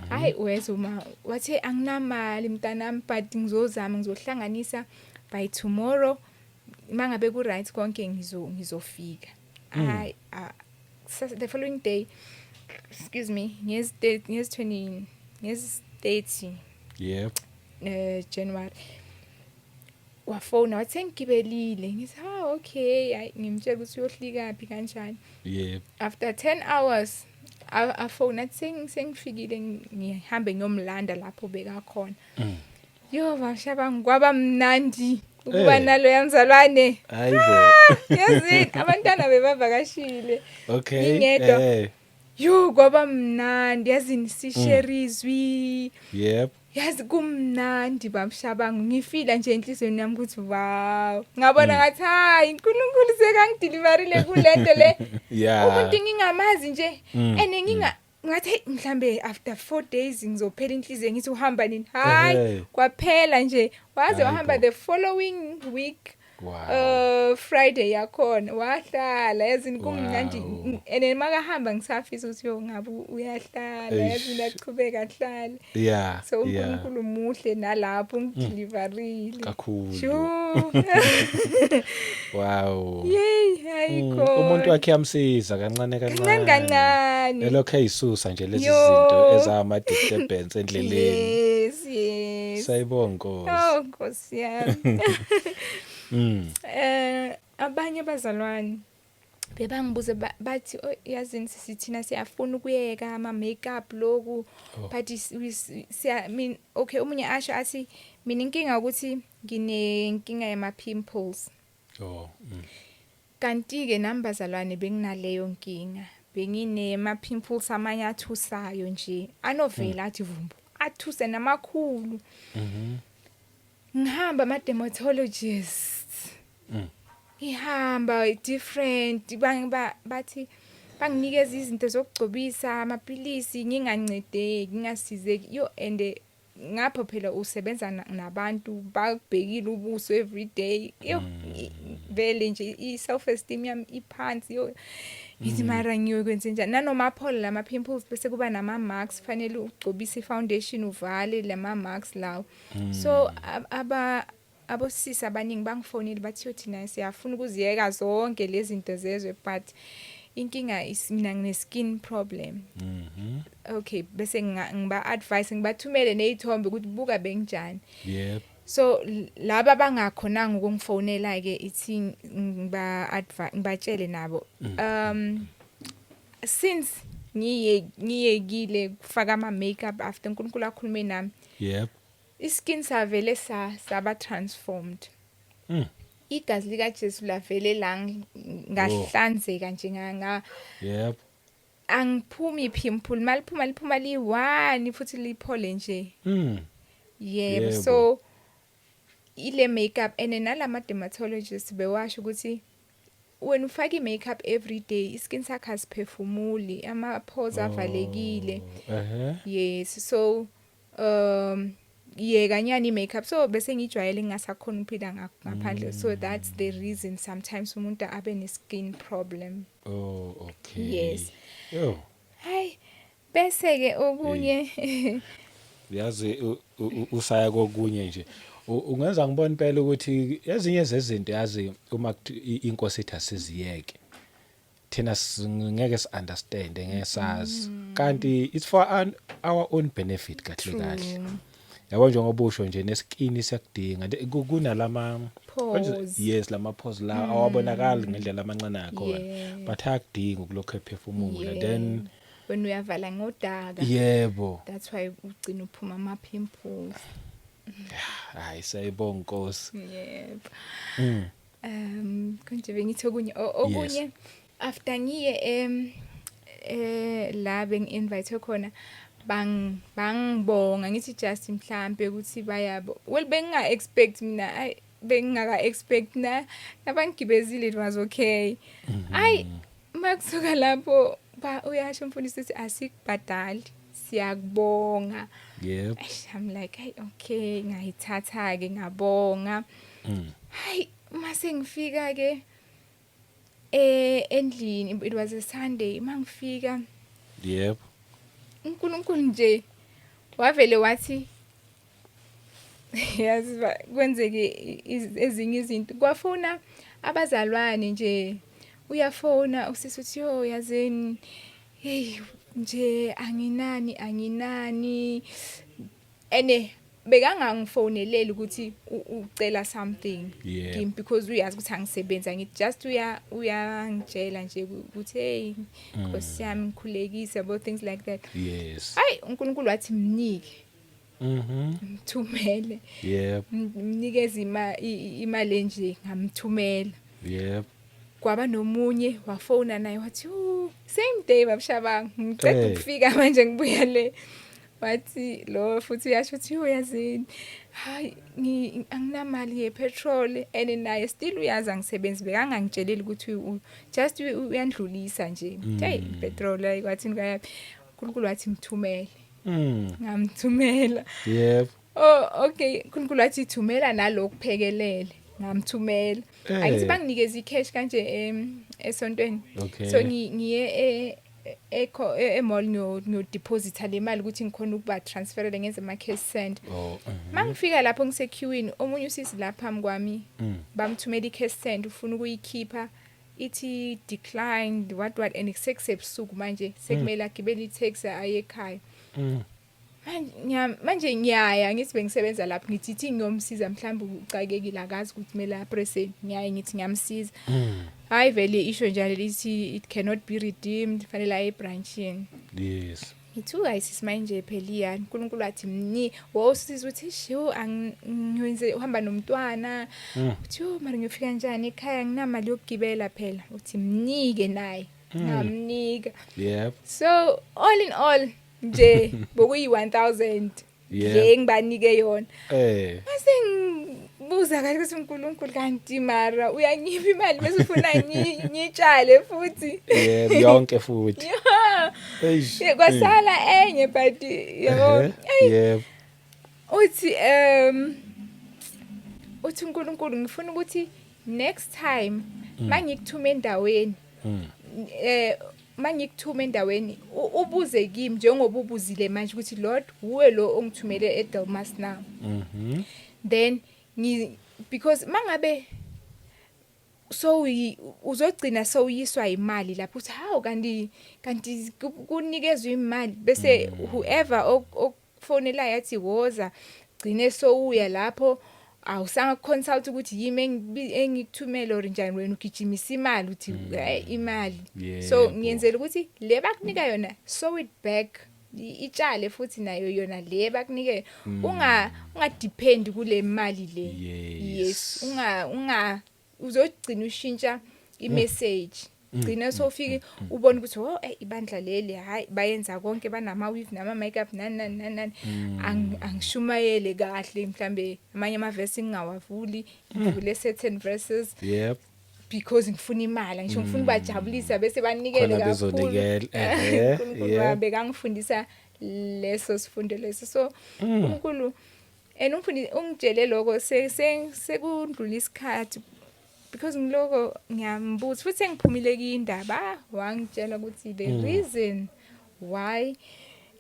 Hayi, weza uma wathi, "Anginamali mntanami, but ngizozama, ngizohlanganisa by tomorrow, mangabe ku right konke ngizofika." Hayi, the following day, excuse me, ngezi 20, ngezi 30 January, wafona wathi sengigibelile. Ngithi, "Ah, okay." Hayi, ngimtshela ukuthi uyohlika phi, kanjani. After 10 hours afona athi sengifikile, ngihambe ngiyomlanda lapho bekakhona. Yo bashaba, kwaba mnandi ukuba nalo yamzalwane. Hayibo. Yazini, abantwana bebavakashile. Ngingedwa. Yo, kwaba mnandi yazini, sishare izwi. Yazi kumnandi bamshabangu, ngifila nje enhliziyweni yami ukuthi wow, ngabona ngathi hayi, uNkulunkulu sekangideliverile kulento le. Umuntu ngingamazi nje and nginga ngathi, "Hey, mhlambe after 4 days ngizophela inhliziyo ngithi uhamba nini." Hayi, kwaphela nje, waze wahamba the following week. Friday yakhona wahlala, yazini kumnandi. And then makahamba ngisafisa ukuthi yo, ngabe uyahlala. Yazini achubeka ahlale. So uNkulunkulu muhle nalapho, ungideliverile. Kakhulu. Sure. Yey, hayikho. Umuntu wakhe yamsiza kancane kancane. Kancane kancane. Elokhu eyisusa nje lezi Yo. zinto ezama disturbance endleleni. Yes. Sayibonga Nkosi. Oh Nkosi yami. Abanye abazalwane bebangibuze bathi, "Oh, yazini sisi, thina siyafuna ukuyeka ama makeup loku." Oh. But siya mean, okay, omunye asho athi, "Mina inkinga ukuthi nginenkinga yama pimples." Kanti ke nami bazalwane benginaleyo nkinga, benginema pimples amanye athusayo nje, anovela athi vumbu, athuse namakhulu. Ngihamba ama dermatologists, ngihamba different, bathi banginikeza izinto zokugcobisa, amapilisi, ngingancedeki, ngingasizeki yo. And ngapho phela usebenza nabantu bakubhekile ubuso every day, yo, vele nje i self esteem yami iphansi. Yo, ngithi mara ngiyokwenza njani nanoma aphola lama pimples, bese kuba nama marks, fanele ugcobise i-foundation uvale lama marks lawo. So abosisi abaningi bangifonile bathi, "Yo, thina siyafuna ukuziyeka zonke lezi zinto zezwe, but inkinga is mina ngine skin problem." Okay, bese ngiba advise, ngibathumele nezithombe ukuthi buka benginjani. So laba abangakhonanga ukungifonela ke, ithi ngiba advise, ngibatshele nabo, since ngiyekile kufaka ama makeup after uNkulunkulu akhulume nami, iskin savele saba transformed. Igazi lika Jesu lavele la ngahlanzeka nje nga angiphumi pimple, maliphuma liphuma liyi-one futhi liphole nje. Yebo. So ile makeup and nalama dermatologists bewasho ukuthi Wena ufaka i-makeup every day, iskin sakho asiphefumuli, ama pores avalekile. Yes, so yeka nyani i-makeup. So bese ngijwayele, ngingasakhona ukuphila ngaphandle. So that's the reason sometimes umuntu abe ne-skin problem. Oh, okay. Yes. Yo. Hayi, bese ke okunye. Yazi, usaya kokunye nje, ungenza ngibona impela ukuthi ezinye zezinto, yazi, uma inkosi ithi asiziyeke, thina ngeke si-understand, ngeke sazi, kanti it's for our own benefit kahle kahle. Yabo, njengoba usho nje, neskin siyakudinga. Kunalama Pores. Yes, lama pores la awabonakali ngendlela amancane akhona, but ayakudinga ukulokhu ephefumula, then Wena uyavala ngodaka. That's why ugcina uphuma ama pimples. Hayi, siyayibonga Nkosi. Yebo. Konje bengithi okunye, okunye after ngiye em eh la bengi-invite khona, bangibonga, ngithi just mhlambe ukuthi bayabo, well, benginga expect mina, ay, bengingaka expect na nabangigibezile, it was okay. Ay, makusuka lapho ba uyasho umfundisi ukuthi asikubhadali, siyakubonga. Eish, I'm like, hey, okay, ngayithatha ke, ngabonga. Hayi, mase ngifika ke endlini, it was a Sunday mangifika, uNkulunkulu nje wavele wathi, yazi ba kwenzeke ezinye izinto, kwafuna abazalwane nje, uyafona usisi uthi, yo, yazeni, hey nje, anginani, anginani, ene bekangangifoneleli ukuthi ucela something kimi, because uyazi ukuthi angisebenzi, angithi just uyangitshela nje ukuthi, hey, Nkosi yami, ngikhulekise, yabo, things like that. Hayi, uNkulunkulu wathi mnike, mthumele. Mnikeze imali enje, ngamthumela. Kwaba nomunye wafona naye wathi, same day, babushabanga, ngiceda ukufika manje, ngibuya le, wathi lo futhi uyasho ukuthi, yo, yazini, hayi, anginamali yepetrol, and naye still uyazi angisebenzi, bekangangitsheleli ukuthi just uyandlulisa nje, hey, petrol, hayi, kwathini kwayaphi, uNkulunkulu wathi mthumele. Ngamthumela. Oh, okay, uNkulunkulu wathi thumela nalokuphekelele, ngamthumela. Angithi banginikeza icash kanje esontweni. So ngiye e-mall, ngiyo deposit le mali ukuthi ngikhona ukuba transferele, ngenze ama cash send. Mangifika lapho ngise queuing, omunye usisi lapha phambi kwami, bamthumela i-cash send, ufuna ukuyikhipha, ithi declined, what what, and sekusebusuku manje, sekumele agibele i-taxi aye ekhaya. Manje ngiyaya, ngithi bengisebenza lapho, ngithi ithi ngiyomsiza, mhlawumbe ucakekile, akazi ukuthi kumele apresseni, ngiyaye ngithi ngiyamsiza. Hayi, vele isho njalo lithi it cannot be redeemed, fanele aye ebranchini. Ngithi, hayi manje phela iyani, uNkulunkulu wathi mni wosiza, uthi sho ngiyenze uhamba nomntwana. Uthi, yo, mara ngiyofika kanjani ekhaya, nginamali yokugibela phela, uthi mnike naye, ngamnika. So all in all nje bokuyi 1000 le ngibanike yona. Mase ngibuza kahle ukuthi uNkulunkulu kanti mara uyangipha imali bese ufuna ngitshale futhi? Yebo, yonke futhi. Yeah. Eish. Yeah, kwasala enye, but yabo, uthi uthi uNkulunkulu ngifuna ukuthi next time mangikuthuma endaweni, mangikuthuma endaweni, ubuze kimi njengoba ubuzile manje ukuthi, Lord, uwe lo ongithumele eDelmas now? Then ngi because mangabe so uzogcina sowuyiswa imali lapho, uthi hawu, kanti kunikezwe imali, bese whoever okufonelayo athi woza, gcine sowuya lapho, awusanga consult ukuthi yimi engikuthumele or njani, wena ugijimisa imali, uthi, "Eh, imali." So ngiyenzela ukuthi le bakunika yona, sow it back, itshale futhi nayo yona le bakunike, unga depend kule mali le. Yes, unga uzogcina ushintsha imessage, gcina sofike ubone ukuthi, oh, ibandla leli, hayi, bayenza konke, banama weave nama makeup, nani nani nani nani. Angishumayele kahle, mhlambe amanye amavesi ngingawavuli, ngivule certain verses. because ngifuna imali, ngisho ngifuna ubajabulisa bese banikele Khona kakhulu. Bezonikela, ehhe. uNkulunkulu bekangifundisa leso sifundo leso. So uNkulunkulu and ungitshele lokho sekundlula isikhathi, because ngiloko ngiyambuza futhi sengiphumile kuyindaba, wangitshela ukuthi the reason why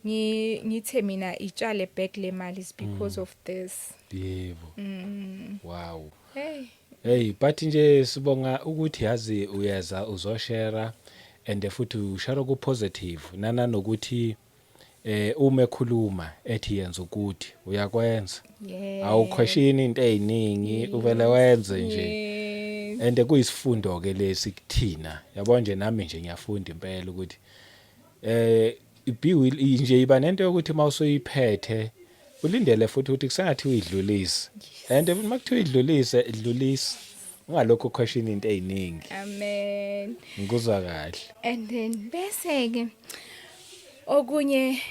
ngithe mina itshale back le mali is because of this. Yebo, wow. Hey. Hey, but nje sibonga ukuthi yazi uyeza uzoshare and futhi ushare ku positive nana nokuthi uma ekhuluma ethi yenza ukuthi uyakwenza. Awuquestion into eziningi, uvele wenze nje. And kuyisifundo ke lesi kuthina, yabo nje, nami nje ngiyafunda impela ukuthi be will nje iba nento yokuthi mawusuyiphethe ulindele futhi ukuthi kusengathi uyidlulise, and makuthiwa uyidlulise, idlulise, ungalokhu question into eziningi. Amen. Ngikuzwa kahle. And then bese ke okunye,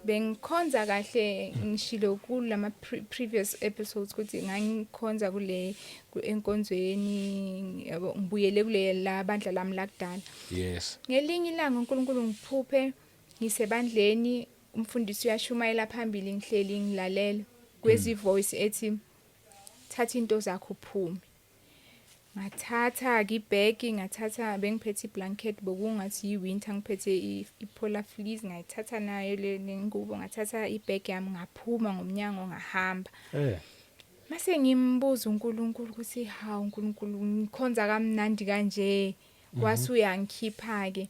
bengikhonza kahle, ngishilo kulama previous episodes ukuthi ngangikhonza kule enkonzweni, yabo, ngibuyele kule la bandla lami lakudala. Ngelinye ilanga uNkulunkulu ngiphuphe ngisebandleni, umfundisi uyashumayela phambili, ngihleli ngilalela, kwezi voice ethi, "Thatha into zakho uphume." Ngathatha ibhegi, ngathatha, bengiphethe iblanket, bokungathi yi-winter, ngiphethe i-polar fleece, ngayithatha nayo le nengubo, ngathatha ibhegi yami, ngaphuma ngomnyango, ngahamba. Mase ngimbuza uNkulunkulu ukuthi, "Hawu uNkulunkulu, ngikhonza kamnandi kanje, wase uyangikhipha ke."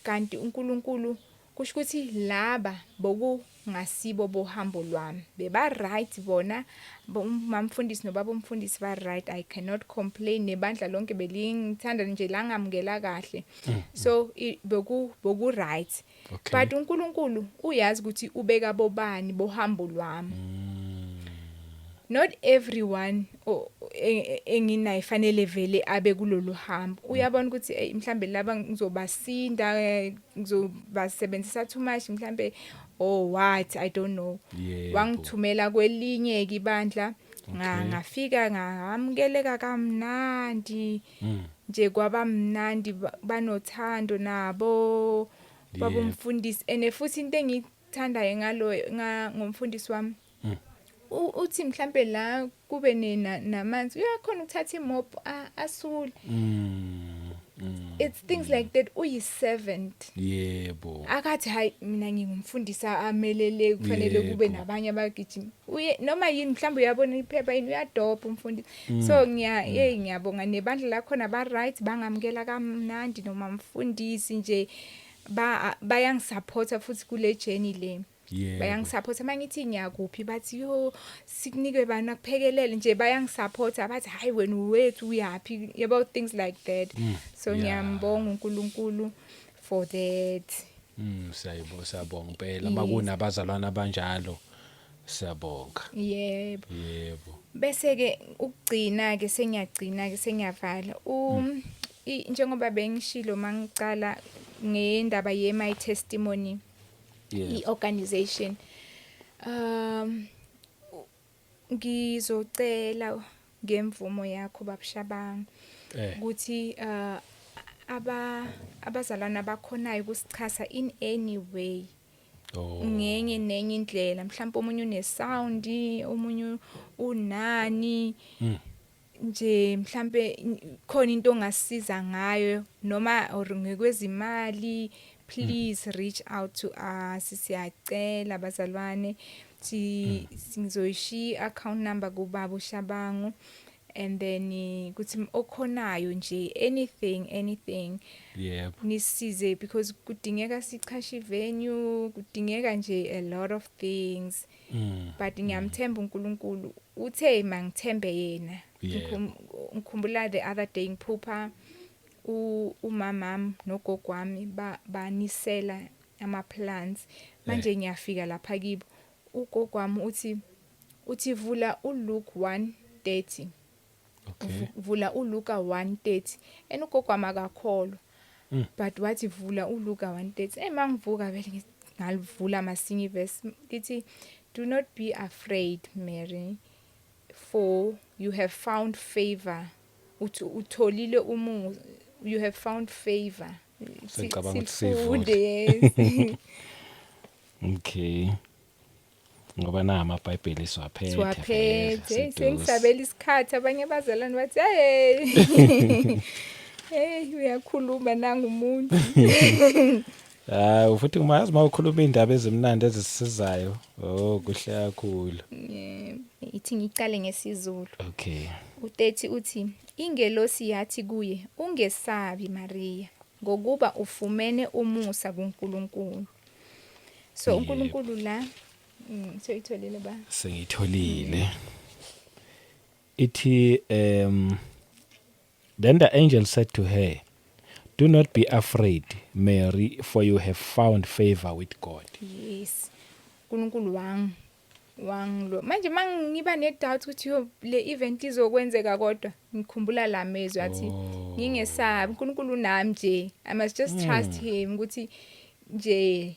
Kanti uNkulunkulu kusho ukuthi laba bokungasibo bohambo lwami, beba right bona, umamfundisi nobaba umfundisi ba right, I cannot complain, nebandla lonke belingithanda nje, langamukela kahle, so boku right. But uNkulunkulu uyazi ukuthi ubeka bobani bohambo lwami. Not everyone enginayo fanele vele abe kulolu hambo. Uyabona ukuthi mhlambe laba ngizobasinda, ngizobasebenzisa too much mhlambe or what, I don't know. Wangithumela kwelinye ke ibandla. Ngafika ngamukeleka kamnandi nje, kwaba mnandi, banothando nabo baba umfundisi. Ene futhi into engiyithandayo ngalo ngomfundisi wami, uthi mhlambe la kube namanzi, uyakhona ukuthatha imop asule. It's things like that, uyi servant. Akathi, "Hayi, mina ngingumfundisi amelele, kufanele kube nabanye abagijima." Uye noma yini, mhlawumbe uyabona iphepha yini, uyadobha umfundisi. So ngiya hey, ngiyabonga nebandla lakhona, ba right, bangamukela kamnandi noma mfundisi nje, ba bayangisupporta futhi kule journey le. Bayangisupporta mangithi ngiyakuphi, bathi, "Yo, sikunike bana kuphekelele nje." Bayangisupporta, bathi, "Hayi, wena wethu, uyapi?" Yabo, things like that. So ngiyambonga uNkulunkulu for that. Siyayibonga, siyabonga impela makunabazalwana abanjalo, siyabonga. Yebo. Yebo. Bese ke ukugcina ke, sengiyagcina ke, sengiyavala. Njengoba bengishilo mangicala ngendaba ye my testimony i-organization, ngizocela ngemvumo yakho, babushabanga, ukuthi abazalwana bakhonayo ukusichasa in any way, ngenye nenye indlela, mhlawumbe omunye une sound, omunye unani nje, mhlambe khona into ongasisiza ngayo noma or ngekwezimali, please reach out to us. Siyacela bazalwane, si ngizoyishiya account number kubaba uShabangu, and then kuthi okhonayo nje, anything, anything, nisize, because kudingeka sichashe venue, kudingeka nje a lot of things. But ngiyamthemba uNkulunkulu, uthe mangithembe yena. Ngikhumbula the other day ngiphupha umamam nogogo wami banisela ama plants. Manje ngiyafika lapha kibo, ugogo wami uthi, "Vula uLuke 1:30." "Vula uLuka 1:30." And ugogo wami akakholwa, but wathi, "Vula uLuka 1:30." Mangivuka vele ngalivula masinye verse, lithi, "Do not be afraid, Mary, for you have found favor." Uthi utholile umusa, you have found favor. Sengicabanga ukuthi Sifunde, siyivule. yes. Okay, ngoba na amabhayibheli siwaphethe. Siwaphethe. Vele, Sengisabela isikhathi, abanye abazalwane bathi, "Hey, hey, uyakhuluma nangumuntu." Hayi, futhi umazi uma ukhuluma iy'ndaba ezimnandi ezisizayo, oh, kuhle kakhulu. Yeah. Ithi ngicale ngesiZulu. Okay. U-30 uthi, ingelosi yathi kuye, "Ungesabi Maria, ngokuba ufumene umusa kuNkulunkulu." So uNkulunkulu la, soyitholile ba? Sengitholile. Ithi then the angel said to her, "Do not be afraid, Mary, for you have found favor with God." Yes, uNkulunkulu wanglo manje mangiba ne doubt ukuthi yo, le event izokwenzeka, kodwa ngikhumbula la mezwi athi ngingesabi, uNkulunkulu unami nje, I must just trust him ukuthi nje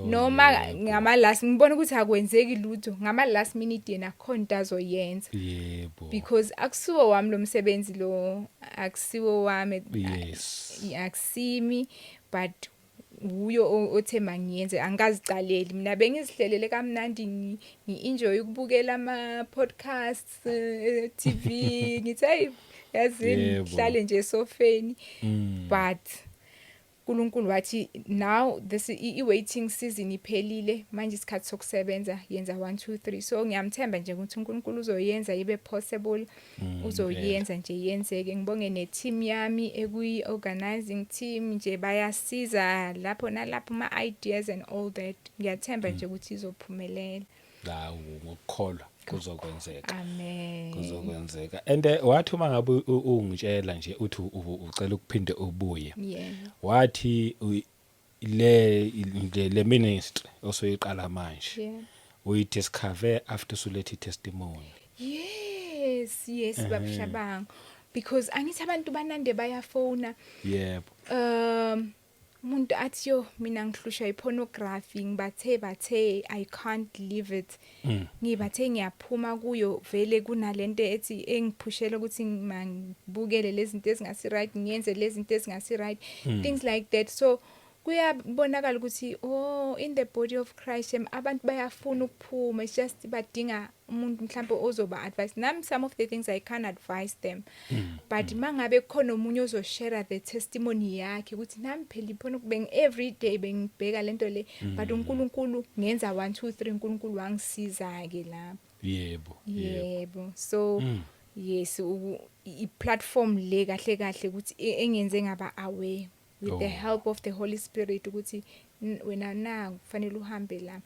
noma ngama last ngibona ukuthi akwenzeki lutho, ngama last minute yena khona into azoyenza. Because akusiwo wami lo msebenzi lo, akusiwo wami. Akusimi, but uyo othe mangiyenze. Angikazicaleli mina, bengizihlelele kamnandi, ngi-enjoy ukubukela ama podcasts, TV, ngithi hey, yazini, ngihlale nje esofeni. But uNkulunkulu wathi now this i-waiting season iphelile, manje isikhathi sokusebenza, yenza 1 2 3. So ngiyamthemba nje ukuthi uNkulunkulu uzoyenza ibe possible. Uzoyenza nje yenzeke. Ngibonge ne-team yami ekuyi organizing team nje, bayasiza lapho nalapho, ma ideas and all that. Ngiyathemba nje ukuthi izophumelela. Hawu, ngokukholwa kuzokwenzeka. Amen. Kuzokwenzeka. And wathi uma ngabe ungitshela nje uthi ucela ukuphinde ubuye, wathi le ministry osoyiqala manje uyidiscover after usulethe testimony. Yes, babushabanga, because angithi abantu banande bayafona. Umuntu athi, "Yo, mina ngihlushwa ipornography, ngibathe bathe I can't leave it." Ngibathe ngiyaphuma kuyo vele, kunalento ethi engiphushela ukuthi mangibukele lezi zinto ezingasi right, ngiyenze lezi zinto ezingasi right, things like that. So kuyabonakala ukuthi oh, in the body of Christ abantu bayafuna ukuphuma, it's just badinga umuntu mhlawumbe ozoba advise. Nami some of the things I can advise them, but mangabe kukhona omunye ozoshare the testimony yakhe ukuthi nami phela iphona beng every day bengibheka lento le, but uNkulunkulu ngenza 1 2 3, uNkulunkulu wangisiza ke lapho. yebo yebo Yebo, so yes, i-platform le kahle kahle ukuthi engenze ngaba aware with the help of the Holy Spirit ukuthi wena na kufanele uhambe la.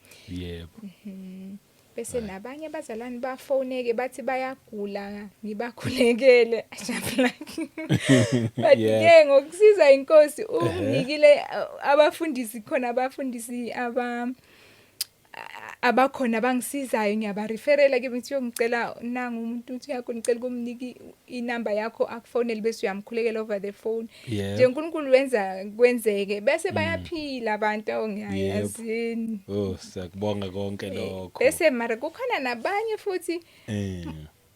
Bese nabanye abazalwane bafoneke bathi bayagula, ngibakhulekele, ajabula, but ke ngokusiza inkosi unginikile abafundisi khona, abafundisi abakhona bangisizayo, ngiyabareferela ke, ngithi ngicela nanga umuntu, uthi yakho ngicela kumnika inamba yakho akufonele, bese uyamkhulekela over the phone. Nje uNkulunkulu wenza kwenzeke, bese bayaphila abantu ongiyazini. Oh, siyakubonga konke lokho. Bese mara kukhona nabanye futhi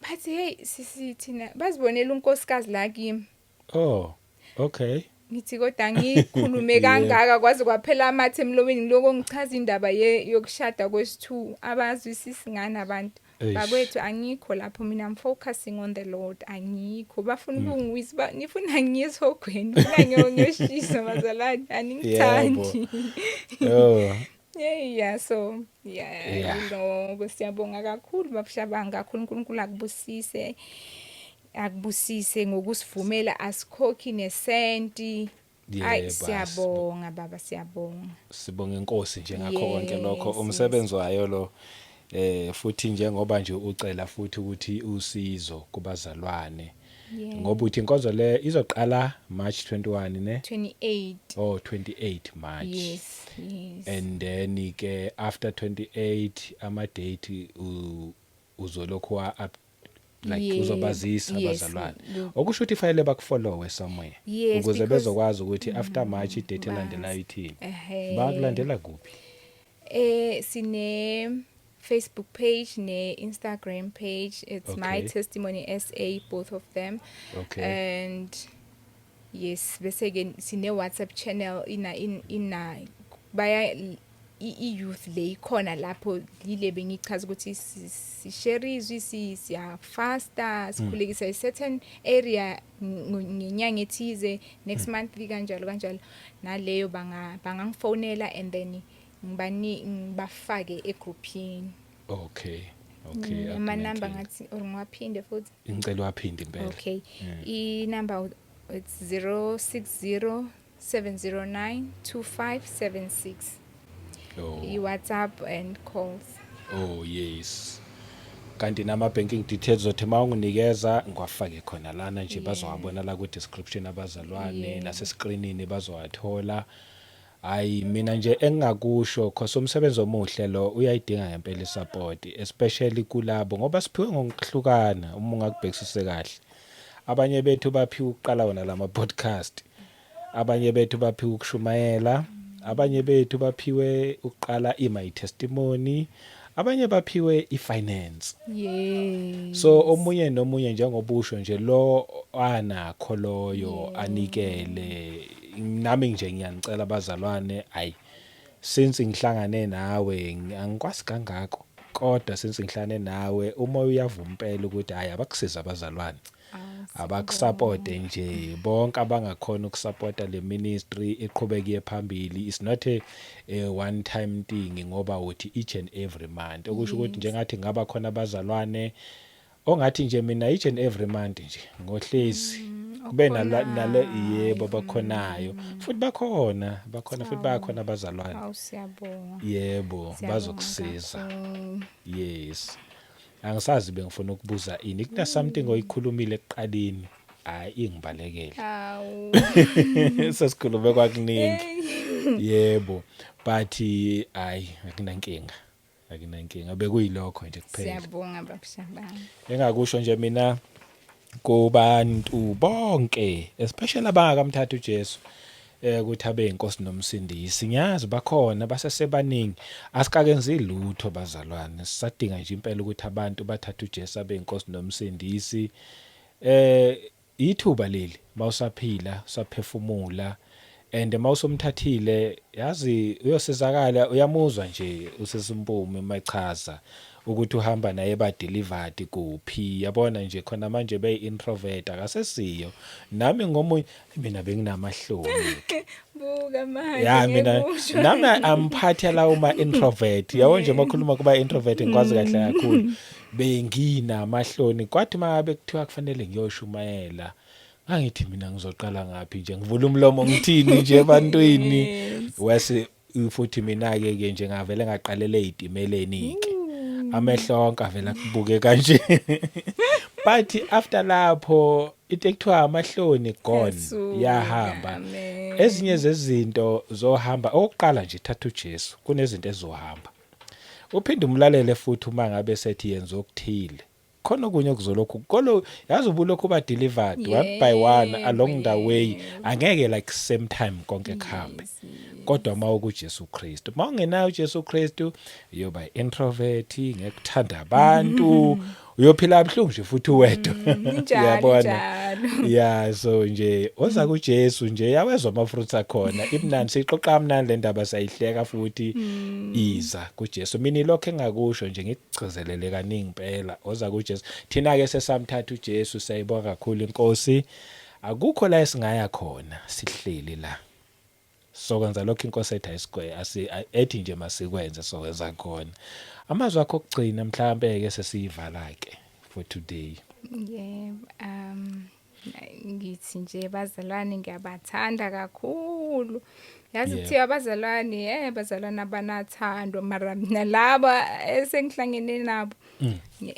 bathi, "Hey sisi, thina bazibonela unkosikazi la kimi." Oh, okay. Ngithi kodwa ngikhulume kangaka kwaze kwaphela amathe emlomeni, ngiloko ngichaza indaba yokushada kwesi2, abazwisisi ngani abantu. Eish. Bakwethu, angikho lapho mina, I'm focusing on the Lord, angikho. Bafuna ukungiwisa, nifuna ngiyesihogweni, nifuna ngiyoshisa, bazalwane, aningithandi. Oh. Yeah, so yeah. Lokho siyabonga kakhulu babushabanga, kakhulu. uNkulunkulu akubusise, akubusise ngokusivumela, asikhokhi nesenti. Ayi, siyabonga baba, siyabonga. Sibonga inkosi nje ngakho konke lokho. Umsebenzi wayo lo, futhi njengoba nje ucela futhi ukuthi usizo kubazalwane, ngoba uthi inkonzo le izoqala March 21, ne? 28. Oh, 28 March. Yes. And then ke after 28 ama date uzolokhu wa up like uzobazisa abazalwane. Okusho ukuthi fanele bakufollowe somewhere ukuze bezokwazi ukuthi after March idate elandelayo ithini. Bakulandela kuphi? Sine Facebook page ne Instagram page. It's My Testimony SA, both of them. And yes, bese ke sine WhatsApp channel ina ina baya i-youth le ikhona lapho, lile bengichaza ukuthi si-share izwi, siyafasta, sikhulekisa a certain area ngenyanga ethize, next month kanjalo kanjalo. Naleyo bangangifonela and then ngibani ngibafake egroupini. Okay. Ama-number Akunankinga. Ngathi or ngiwaphinde futhi? Ngicela waphinde impela. Okay, i-number it's 060 709 2576. I-WhatsApp and calls. Oh yes, kanti nama banking details zothi mawunginikeza ngiwafake khona lana nje, bazowabona la ku description abazalwane, nase screenini bazowathola. Hayi, mina nje engingakusho, cause umsebenzi omuhle lo uyayidinga ngempela isupport, especially kulabo ngoba siphiwe ngokuhlukana. Uma ungakubhekisise kahle, abanye bethu baphiwe ukuqala wona lama podcast, abanye bethu baphiwe ukushumayela, abanye bethu baphiwe ukuqala i-My Testimony, abanye baphiwe i-finance. So omunye nomunye, njengobusho nje, lo anakho loyo anikele. Nami nje ngiyanicela abazalwane, ayi, since ngihlangane nawe, angikwazi kangako, kodwa since ngihlangane nawe uma uyavuma impela ukuthi hayi, abakusiza abazalwane, abakusupporte nje bonke abangakhona ukusupporta le ministry iqhubeke iye phambili. It's not a one time thing, ngoba uthi each and every month, okusho ukuthi njengathi ngaba khona abazalwane ongathi nje mina each and every month nje ngohlezi kube nale, yebo, bakhonayo futhi, bakhona, bakhona futhi, bakhona abazalwane. Awu, siyabonga. Yebo. Siyabonga Bazokusiza. kakhulu. Yes, angisazi bengifuna ukubuza ini, kuna something oyikhulumile ekuqaleni, hayi, ingibalekele. Awu. Sesikhulume kwakuningi, yebo, but hayi, akunankinga, akunankinga, bekuyilokho nje kuphela. Siyabonga, babushabani. Engakusho nje mina kubantu bonke, especially abangakamthatha uJesu ukuthi abe inkosi nomsindisi, ngiyazi bakhona, basesebaningi, asikakenzi lutho bazalwane, sisadinga nje impela ukuthi abantu bathathe uJesu abe inkosi nomsindisi. Ithuba leli mawusaphila, usaphefumula, and mawusumthathile, yazi uyosizakala. Uyamuzwa nje usisimpumi machaza ukuthi uhamba naye ba delivered kuphi, yabona nje khona manje bey introvert akasesiyo. Nami ngomunye mina benginamahloni. Buka manje. Ya, mina Ngekusho. Nami amphatha lawo ma introvert, yabo nje makhuluma kuba introvert ngikwazi kahle kakhulu. Benginamahloni, kwathi mangabe kuthiwa kufanele ngiyoshumayela, ngangithi mina ngizoqala ngaphi nje, ngivula umlomo ngithini nje ebantwini? Wese futhi mina ke ke nje ngavele ngaqalela ezitimeleni ke, amehlo onke avela kubuke kanje, but after lapho into ekuthiwa amahloni gone. Yasuka, Yahamba. Amen. Ezinye zezinto zohamba, okokuqala nje thatha uJesu, kunezinto ezohamba, uphinde umlalele futhi uma ngabe sethi yenza okuthile, khona okunye okuzolokhu kolo, yazi ubulokhu ba delivered one by one along the way. Angeke like same time konke kuhambe, kodwa uma ukuJesu Kristu, uma ungenayo uJesu Kristu uyoba introvert, ngekuthanda abantu, uyophila kabuhlungu nje futhi uwedwa. Injalo. Uyabona? Injalo. Yeah, so nje oza kuJesu nje yawezwa ama fruits akhona, imnandi, sixoxa kamnandi le ndaba, sayihleka futhi. Iza kuJesu. Mina lokho engakusho nje, ngikugcizelele kaningi impela, oza kuJesu. Thina ke sesamthatha uJesu, siyayibonga kakhulu inkosi, akukho la esingaya khona, sihleli la, sokwenza lokho inkosi ethi ayisikwe asi ethi nje masikwenze, sokwenza khona. Amazwi akho okugcina mhlambe ke sesiyivala ke for today. Yebo, ngithi nje bazalwane ngiyabathanda kakhulu. Yazi kuthiwa abazalwane, bazalwane abanathando, mara mina laba esengihlangene nabo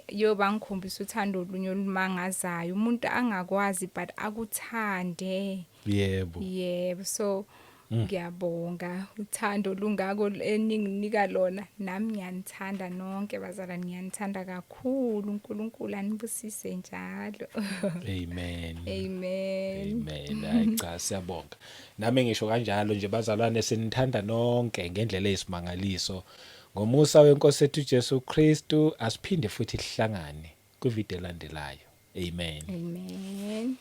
yo bangikhombisa uthando olunye olumangazayo. Umuntu angakwazi but akuthande. Yebo, so ngiyabonga uthando lungako eninginika lona. Nami ngiyanithanda nonke bazalwane, ngiyanithanda kakhulu. uNkulunkulu anibusise njalo. Amen. Amen. Amen. Hayi cha, siyabonga. Nami ngisho kanjalo nje bazalwane, sinithanda nonke ngendlela eyisimangaliso. Ngomusa wenkosi ethu Jesu Kristu, asiphinde futhi sihlangane kwivideo elandelayo. Amen. Amen.